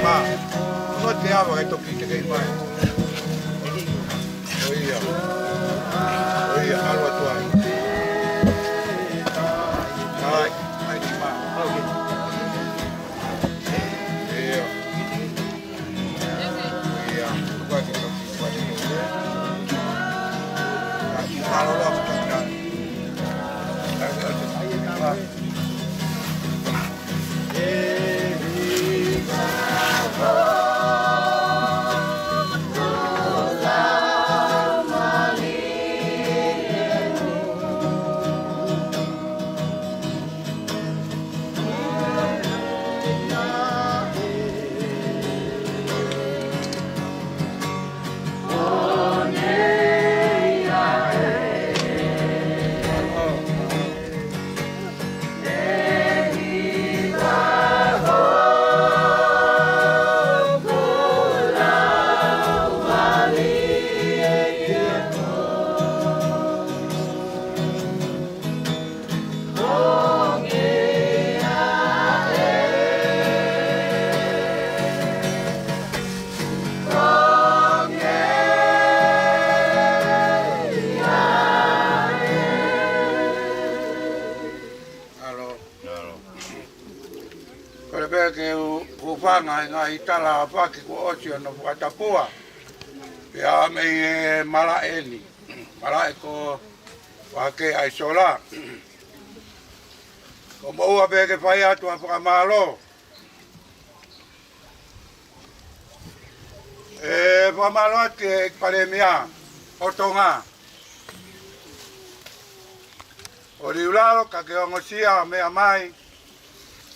Mā, ko te ava e toki te kei mai. ʻO ia. ʻO ia, ʻalu atu ai. Ai, ai, mā. Kole pē ke u hūfanga he ngaahi tala ʻa Faki kuo ʻosi hono fakatapua. Pea mei he malaʻe ni. Malaʻe ko Vake ʻa e sola. Ko moua pē ke fai atu ha fakamālō. ʻE fakamālō atu ki he Palēmia ʻo Tonga. ʻO liu lalo ka ke ongosia meʻa mai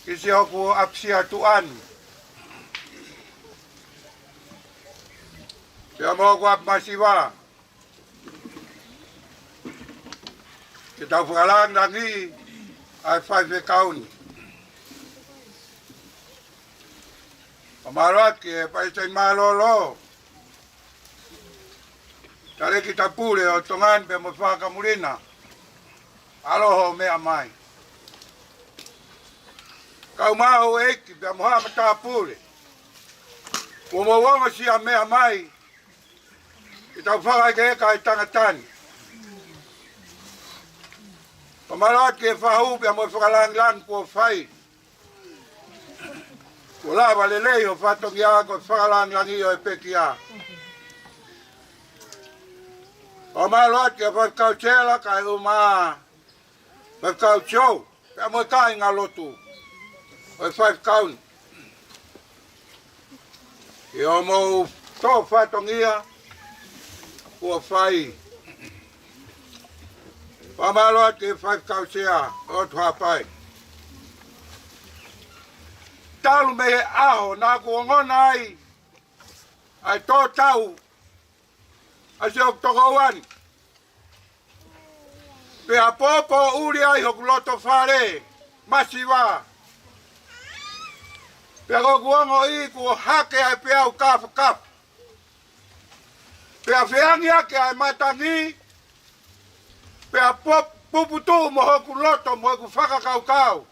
ki siʻoku ʻapisia tuʻa ni. Pea mo hoku ʻapi masiva. Ke tau fakalāngilangiʻi ʻa e faifekau ni. Fakamālō atu ki he Palesiteni Mālōlō. Talēkita Pule ʻo Tonga ni pea mo e Fakakamulina. ʻAloha ʻo meʻa mai. Kau maʻu ʻeiki pea mo haʻa matāpule. Kuo mou ongosia meʻa mai. Ke tau fakaʻekeʻeka e tangata ni. Fakamālō atu ki he fahu pea mo e fakalāngilangi kuo fai. Kuo lava lelei hoʻo fatongia ko e fakalāngilangi ʻo e pekia. Fakamālō atu ki he faifekau Sela kae ʻumaʻā faifekau Joe, pea mo e kāingalotu ʻo e faifekau ni. ʻI hoʻomou tō fatongia kuo fai. Fakamālō atu ki he faifekau Sea ʻo Tuhapai. Talu mei he ʻaho naʻa ku ongona ai ʻa e tō tau ʻa siʻoku tokoua ni. Pea pōpōʻuli ai hoku loto fale masiva. Pea ko ʻeku ongoʻi kuo hake ʻa e peau kāfakafa. Pea feangiaki ʻa e matangi. Pea pō-, puputuʻu mo hoku loto mo hoku fakakaukau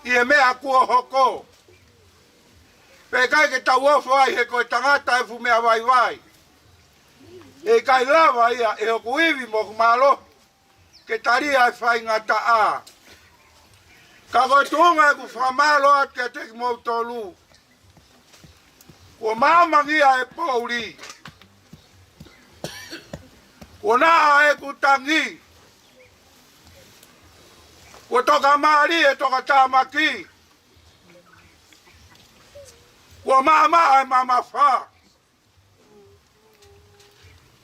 ʻi he meʻa kuo hoko. Pea ʻikai ke tau ofo ai he ko e tangata ʻe fuʻu meʻa vaivai. ʻE ʻikai lava ia ʻe hoku ivi mo hoku mālohi ke tali ʻa e faingataʻa. Ka ko e tuʻunga ʻeku fakamālō atu kiate kimoutolu. Kuo māmangia e poʻuli. Kuo naʻa ʻeku tangi. Kuo tokamālie e tokatāmaki. Kuo maʻamaʻa e mamafa.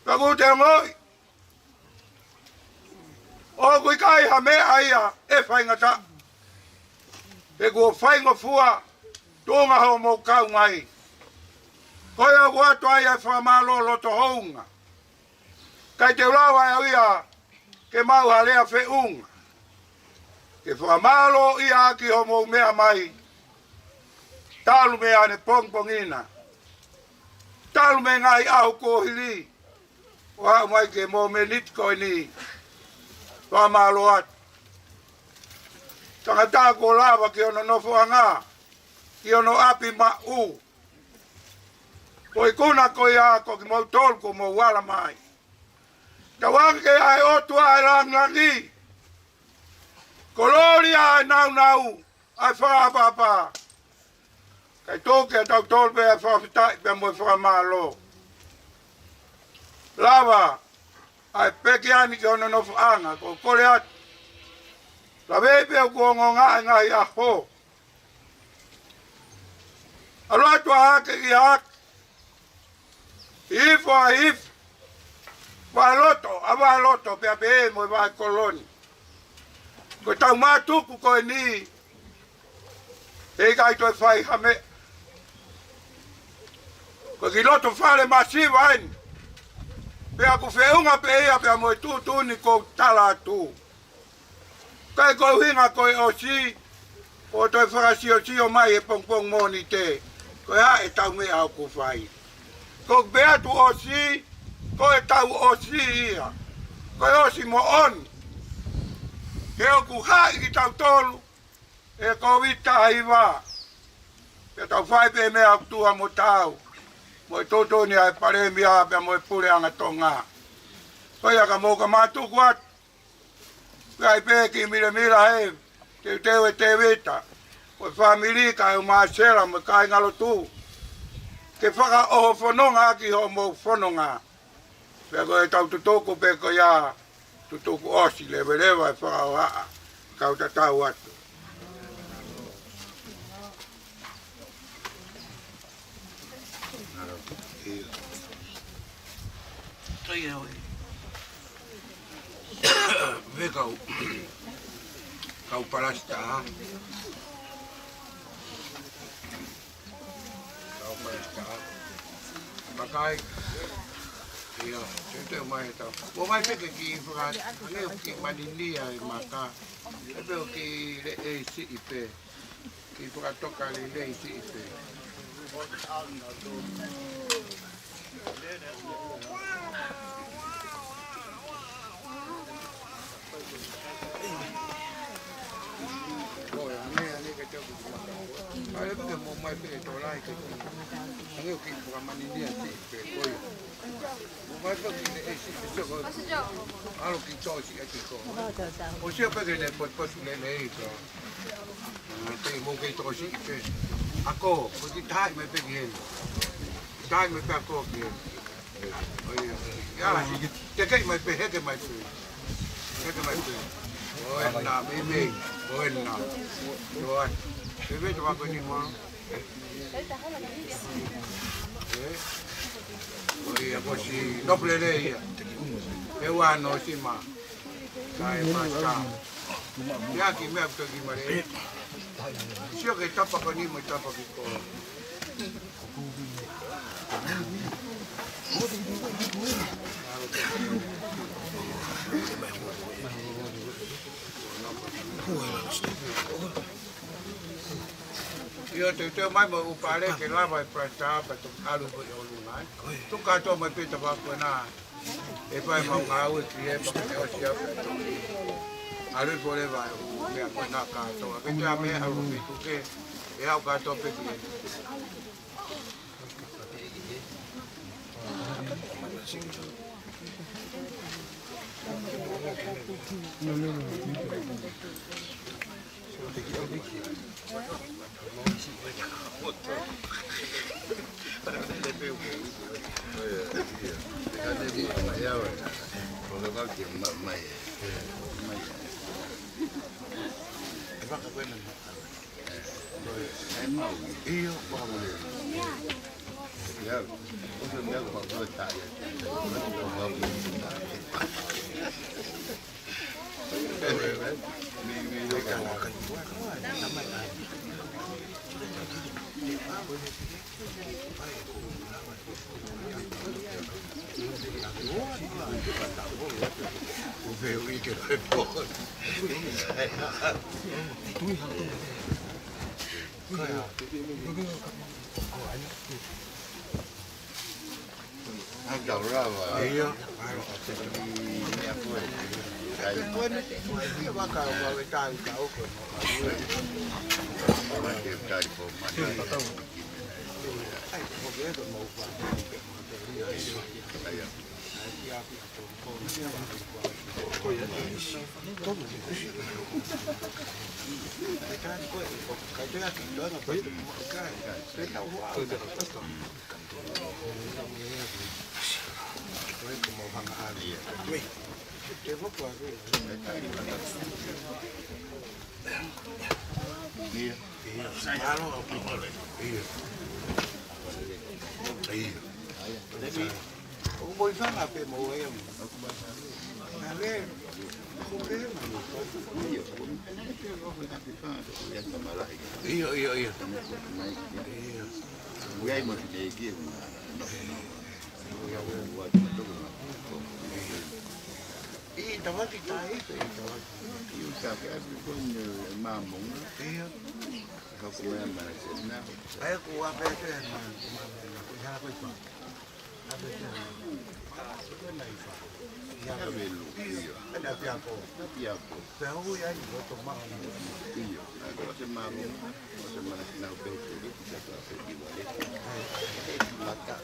Ka ʻoku te ongoʻi ʻoku ʻikai ha meʻa ia ʻe faingataʻa. He kuo faingofua tuʻunga hoʻomou kaungā. Ko ia ʻoku ʻoatu ai ʻa e fakamālō loto hounga. ʻIkai te u lava ʻe au ia ke maʻu ha lea feʻunga ke fakamālōʻia ʻaki hoʻomou meʻa mai. Talu mei ʻanepongipongi na. Talu mei he ngaahi ʻaho kuo hili ʻo aʻu mai ki he mōmeniti ko eni. Fakamālō atu. Tangata kuo lava ki hono nofoʻanga, ki hono ʻapi maʻu. Ko e ikuna ko ia ko kimoutolu kuo mou ala mai. Tauange ke ʻa e ʻOtua ʻa e langilangi. Kolōlia ʻa e nāunau, ʻa e fakaʻapaʻapa. Kae tuku kiate kitautolu pē ʻa e fakafetaʻi pea mo e fakamālō. Lava ʻa e pekia ni ki hono nofoʻanga, ko e kole atu. Lave pē ʻoku ongo ngaahi ngaahi ʻaho. ʻAlu atu ʻa Hake ki Hake. Hifo ʻa Hifo. Vaheloto ʻa Vaheloto pea pehē mo e Vahekoloni. Ko ʻetau mātuku ko eni, heʻikai toe fai ha meʻa. Ko e kiʻi loto fale masiva eni. Pea ʻoku feʻunga pē ia pea mo e tuʻutuʻuni kuo u tala atu. Kae ko e ʻuhinga ko e ʻosi, ʻo toe fakasiosio mai he pongipongi Mōnite, ko e hā ʻetau meʻa ʻoku fai. Ko e pehē atu ʻosi, ko ʻetau ʻosi ia. Ko e ʻosi moʻoni. He ʻoku haʻi kitautolu ʻe he Kōviti taha hiva. Pea tau fai pē meʻa ʻoku tuha mo taau. Mo e tuʻutuʻuni ʻa e Palēmia pea mo e Puleʻanga Tonga. Ko ia ka mou ka mātuku atu. Pea ʻi ai pē kiʻi milemila he teuteu ʻe Tēvita. Ko e fāmili kae ʻumaʻā Sela mo e kāingalotu, ke fakaʻohofononga ʻaki hoʻomou fononga. Pea ko e tau tutuku pē ko ia, tutuku ʻosi leveleva e fakahohaʻa, kau tatau atu. Ko ia ʻoe. Ve kau, kau palasitā. Kau palasitā. Makai. Ia, te te mai ta. Mo mai peke ki faka, ne ki maninia e maka. E pe o ki le e si i pe. Ki fakatoka lelei siʻi pē. Ko e ane, ane ke te oku ki maka. ʻAi pē ke mo mai pē to lai ke ki. Ange o ki fakamaninia siʻi pē, ko ia. Mo mai pē ki le e si, ʻe sio ko. ʻAlu ki tō siʻi ʻa ki ko. ʻO sio pē ke ne potupotu lelei ko. Te mo kei toko siʻi pē. Ako, ko ki tai mai pē ki heni. Tai mai pē ako ki heni. ʻO ia. Ia, te kei mai pē, heke mai pē. Heke mai pē. ʻO ena, meimei. ʻO ena. ʻO ai. Meimei te wako ni mo. ʻE? ʻO ia, ko si nofo lelei ia. He ua no si ma. Kae pasta. Ia ki mea kuta ki mare. Sio ke tapa ko ni mo tapa ki ko. ʻIo, te te mai mo ʻupale ke lava e pasta pa to alu ko i ʻolunga. Tu ka to mai pita pa ko na. ʻE fai mau ngāue ki he paka te osi au pē tō. ʻAlu i fole vai, meʻa ko na kātoa. Ke te ame au mi tuke, ʻe au kātoa pē ki he. Aka lava. Ia. Ia ko e. Ia ko e. Ia vaka vave tai ka oko. Ia ko e. Ai, ko e ko mau fa. Ia. Ia. Ia. Ia. Ia. ʻO mo i fanga pē mo e. Nā lē. Ko pē ma. ʻIo, ʻio, ʻio. ʻIo. ʻI tavaki tai, ʻi tavaki. ʻIo, tavaki atu ko e māmonga. ʻIo. Ka ko mea mana sena. ʻAi ko ua pē te ma, ma, ma, ko i hara ko i pa. Ave te ma. Ave te ma i pa. Ia. Ave lu, ʻio. Ave te ako. Ave te ako. Pea ui ai, loto ma. ʻIo. ʻAi ko te māmonga. Ko te mana sena pē te, te, te, te, te, te, te, mata.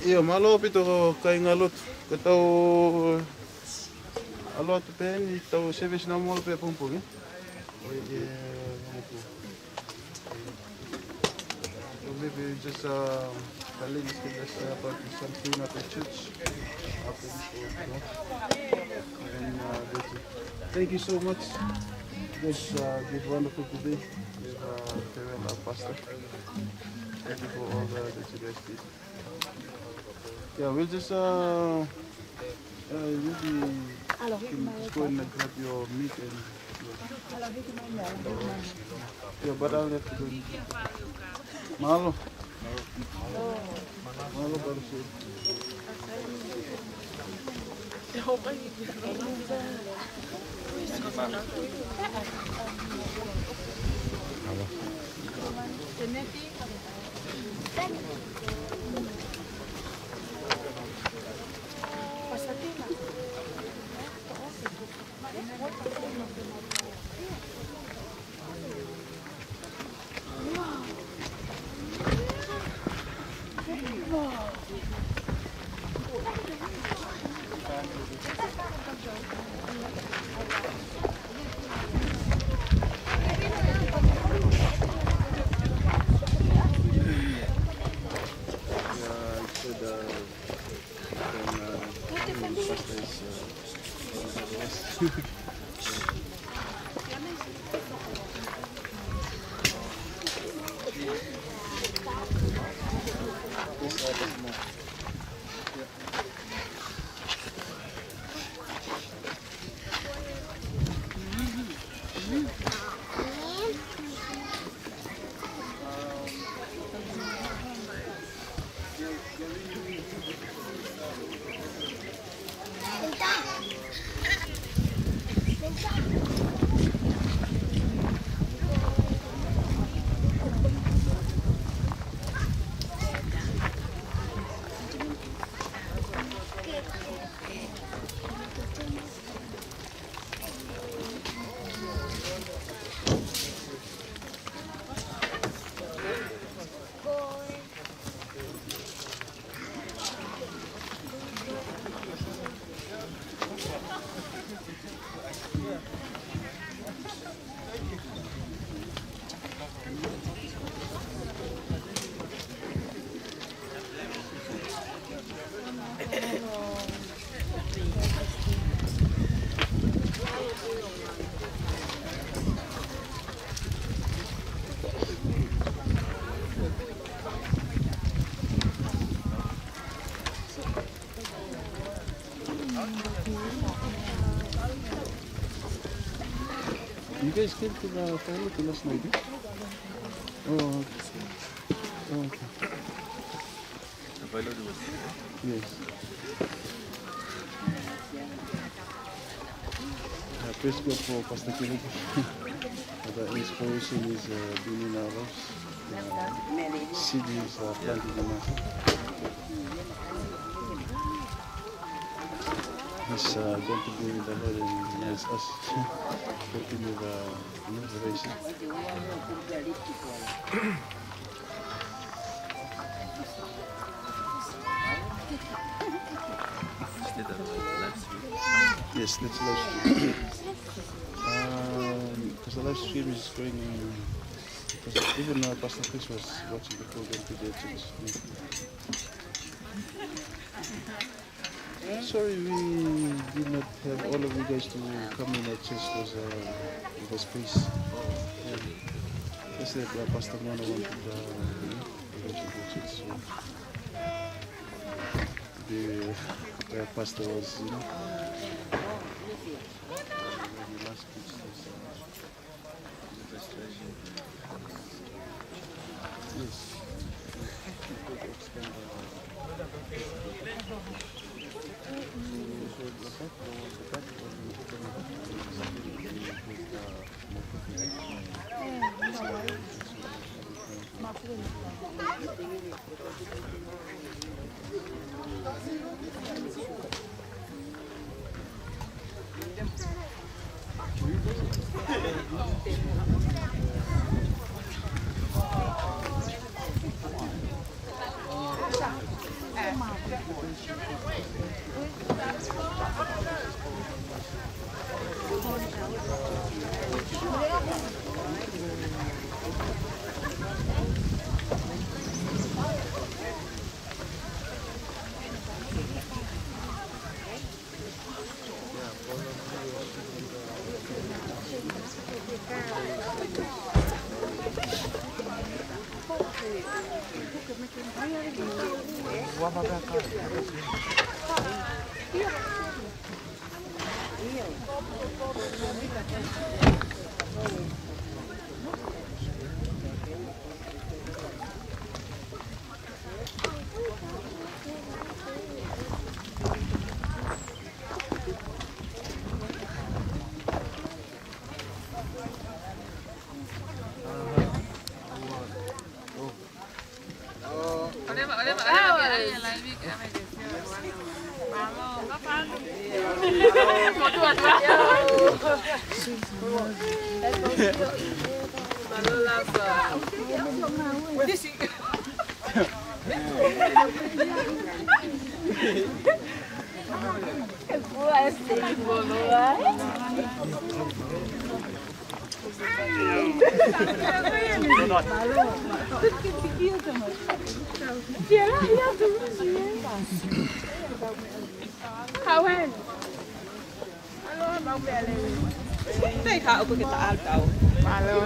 ʻIo, mālō ʻaupito kāinga lotu. Ka tau ʻalu atu pē eni, tau service naʻa mole pē pongipongi. ʻIo, ʻio, ʻio. So maybe just, um, the ladies can just, uh, about something at the church. Up in, and, uh, that's it. Thank you so much. Just, uh, did wonderful today with, uh, Terrell, our pastor. Thank you for all the, that you guys did. Yeah, we'll just, uh, uh, maybe you can just go and grab your meat and, yeah. Yeah, but I'll have to go. Mālō. Mālō, Parusi. You guys came to the toilet last night, eh? Oh, okay. Oh, okay. Yes. Uh, praise God for Pastor Kevin. The inspiration is, uh, being in our lives. Uh, seed is, uh, planted in us. He's, uh, going to be with the Lord and he has us continue the, you know, the race. Yes, that's live stream. Um, 'cause the live stream is going, 'cause even, uh, Pastor Chris was watching the program today at church. Yeah. Sorry, we did not have all of you guys to come in at church 'cause, uh, it was space. Yeah. That's it, uh, Pastor Mono wanted, uh, you know, the rest of the church, so the, where Pastor was, you know. When he last preached was, uh, Tei ka uku ke ta al tau. Mālō.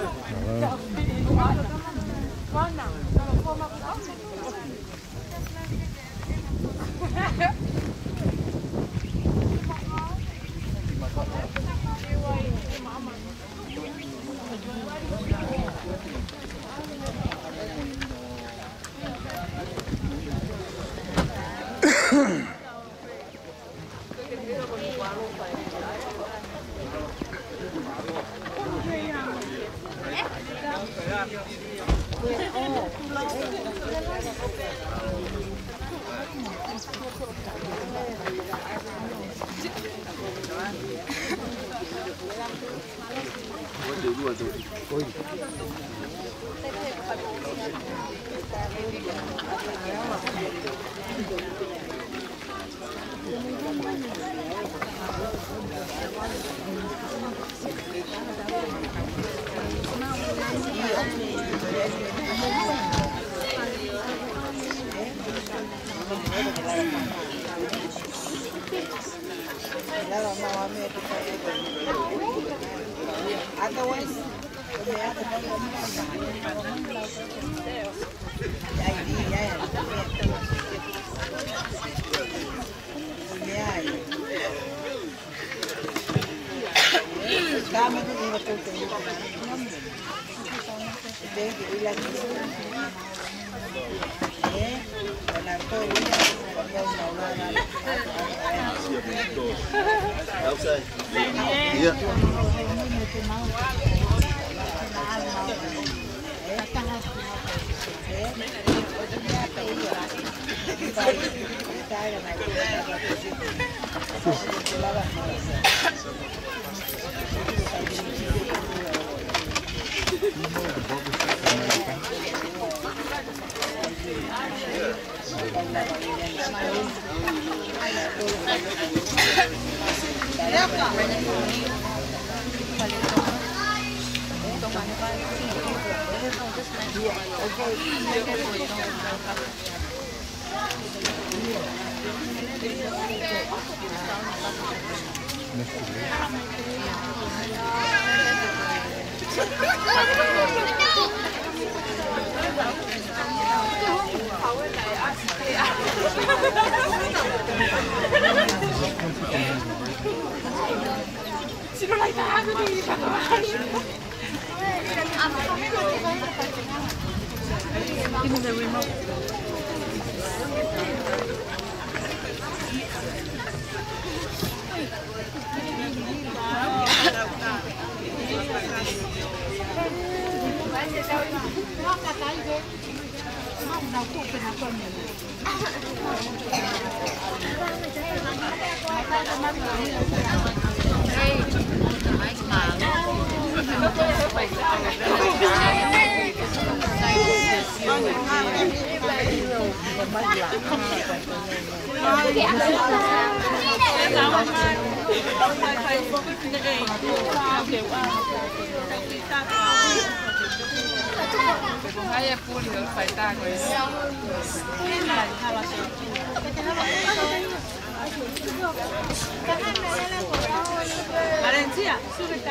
Valencia, súbete.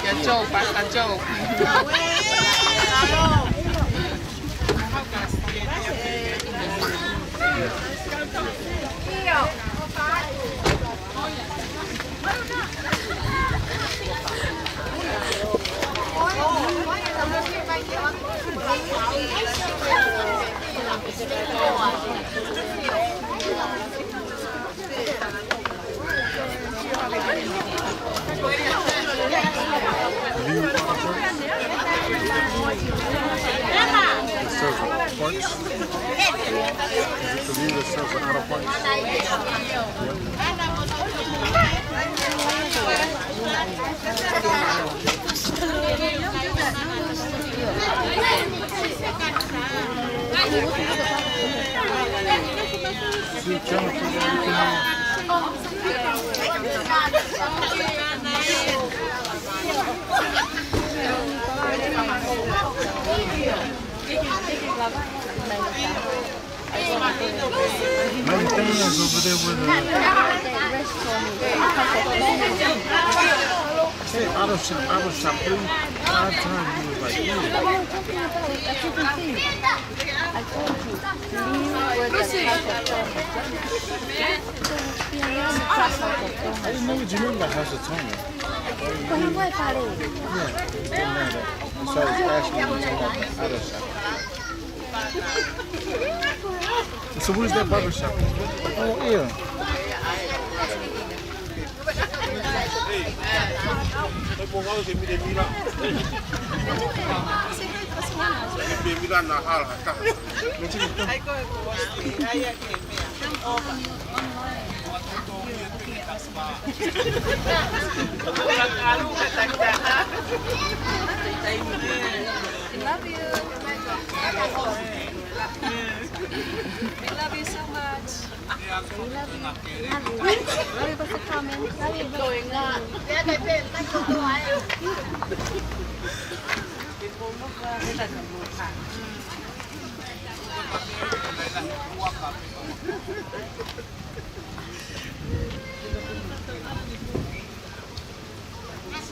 Kia Joe, Pastor Joe. It serves a porch. Is it the view that serves an auto parts? See, Jennifer, you can Maintenance over there with the, hey, auto shop, auto shop, three, five times you was like, yeah. I told you, leave where the house of Thomas. I didn't know what you meant by house of Thomas. Ko e hā e fale? Yeah, it doesn't matter. So I was asking you, you talking about the auto shop. So where's that barber shop? Oh, yeah. Love you. We love you so much. We love you. Love you. Love you for the comment. Love you, bro.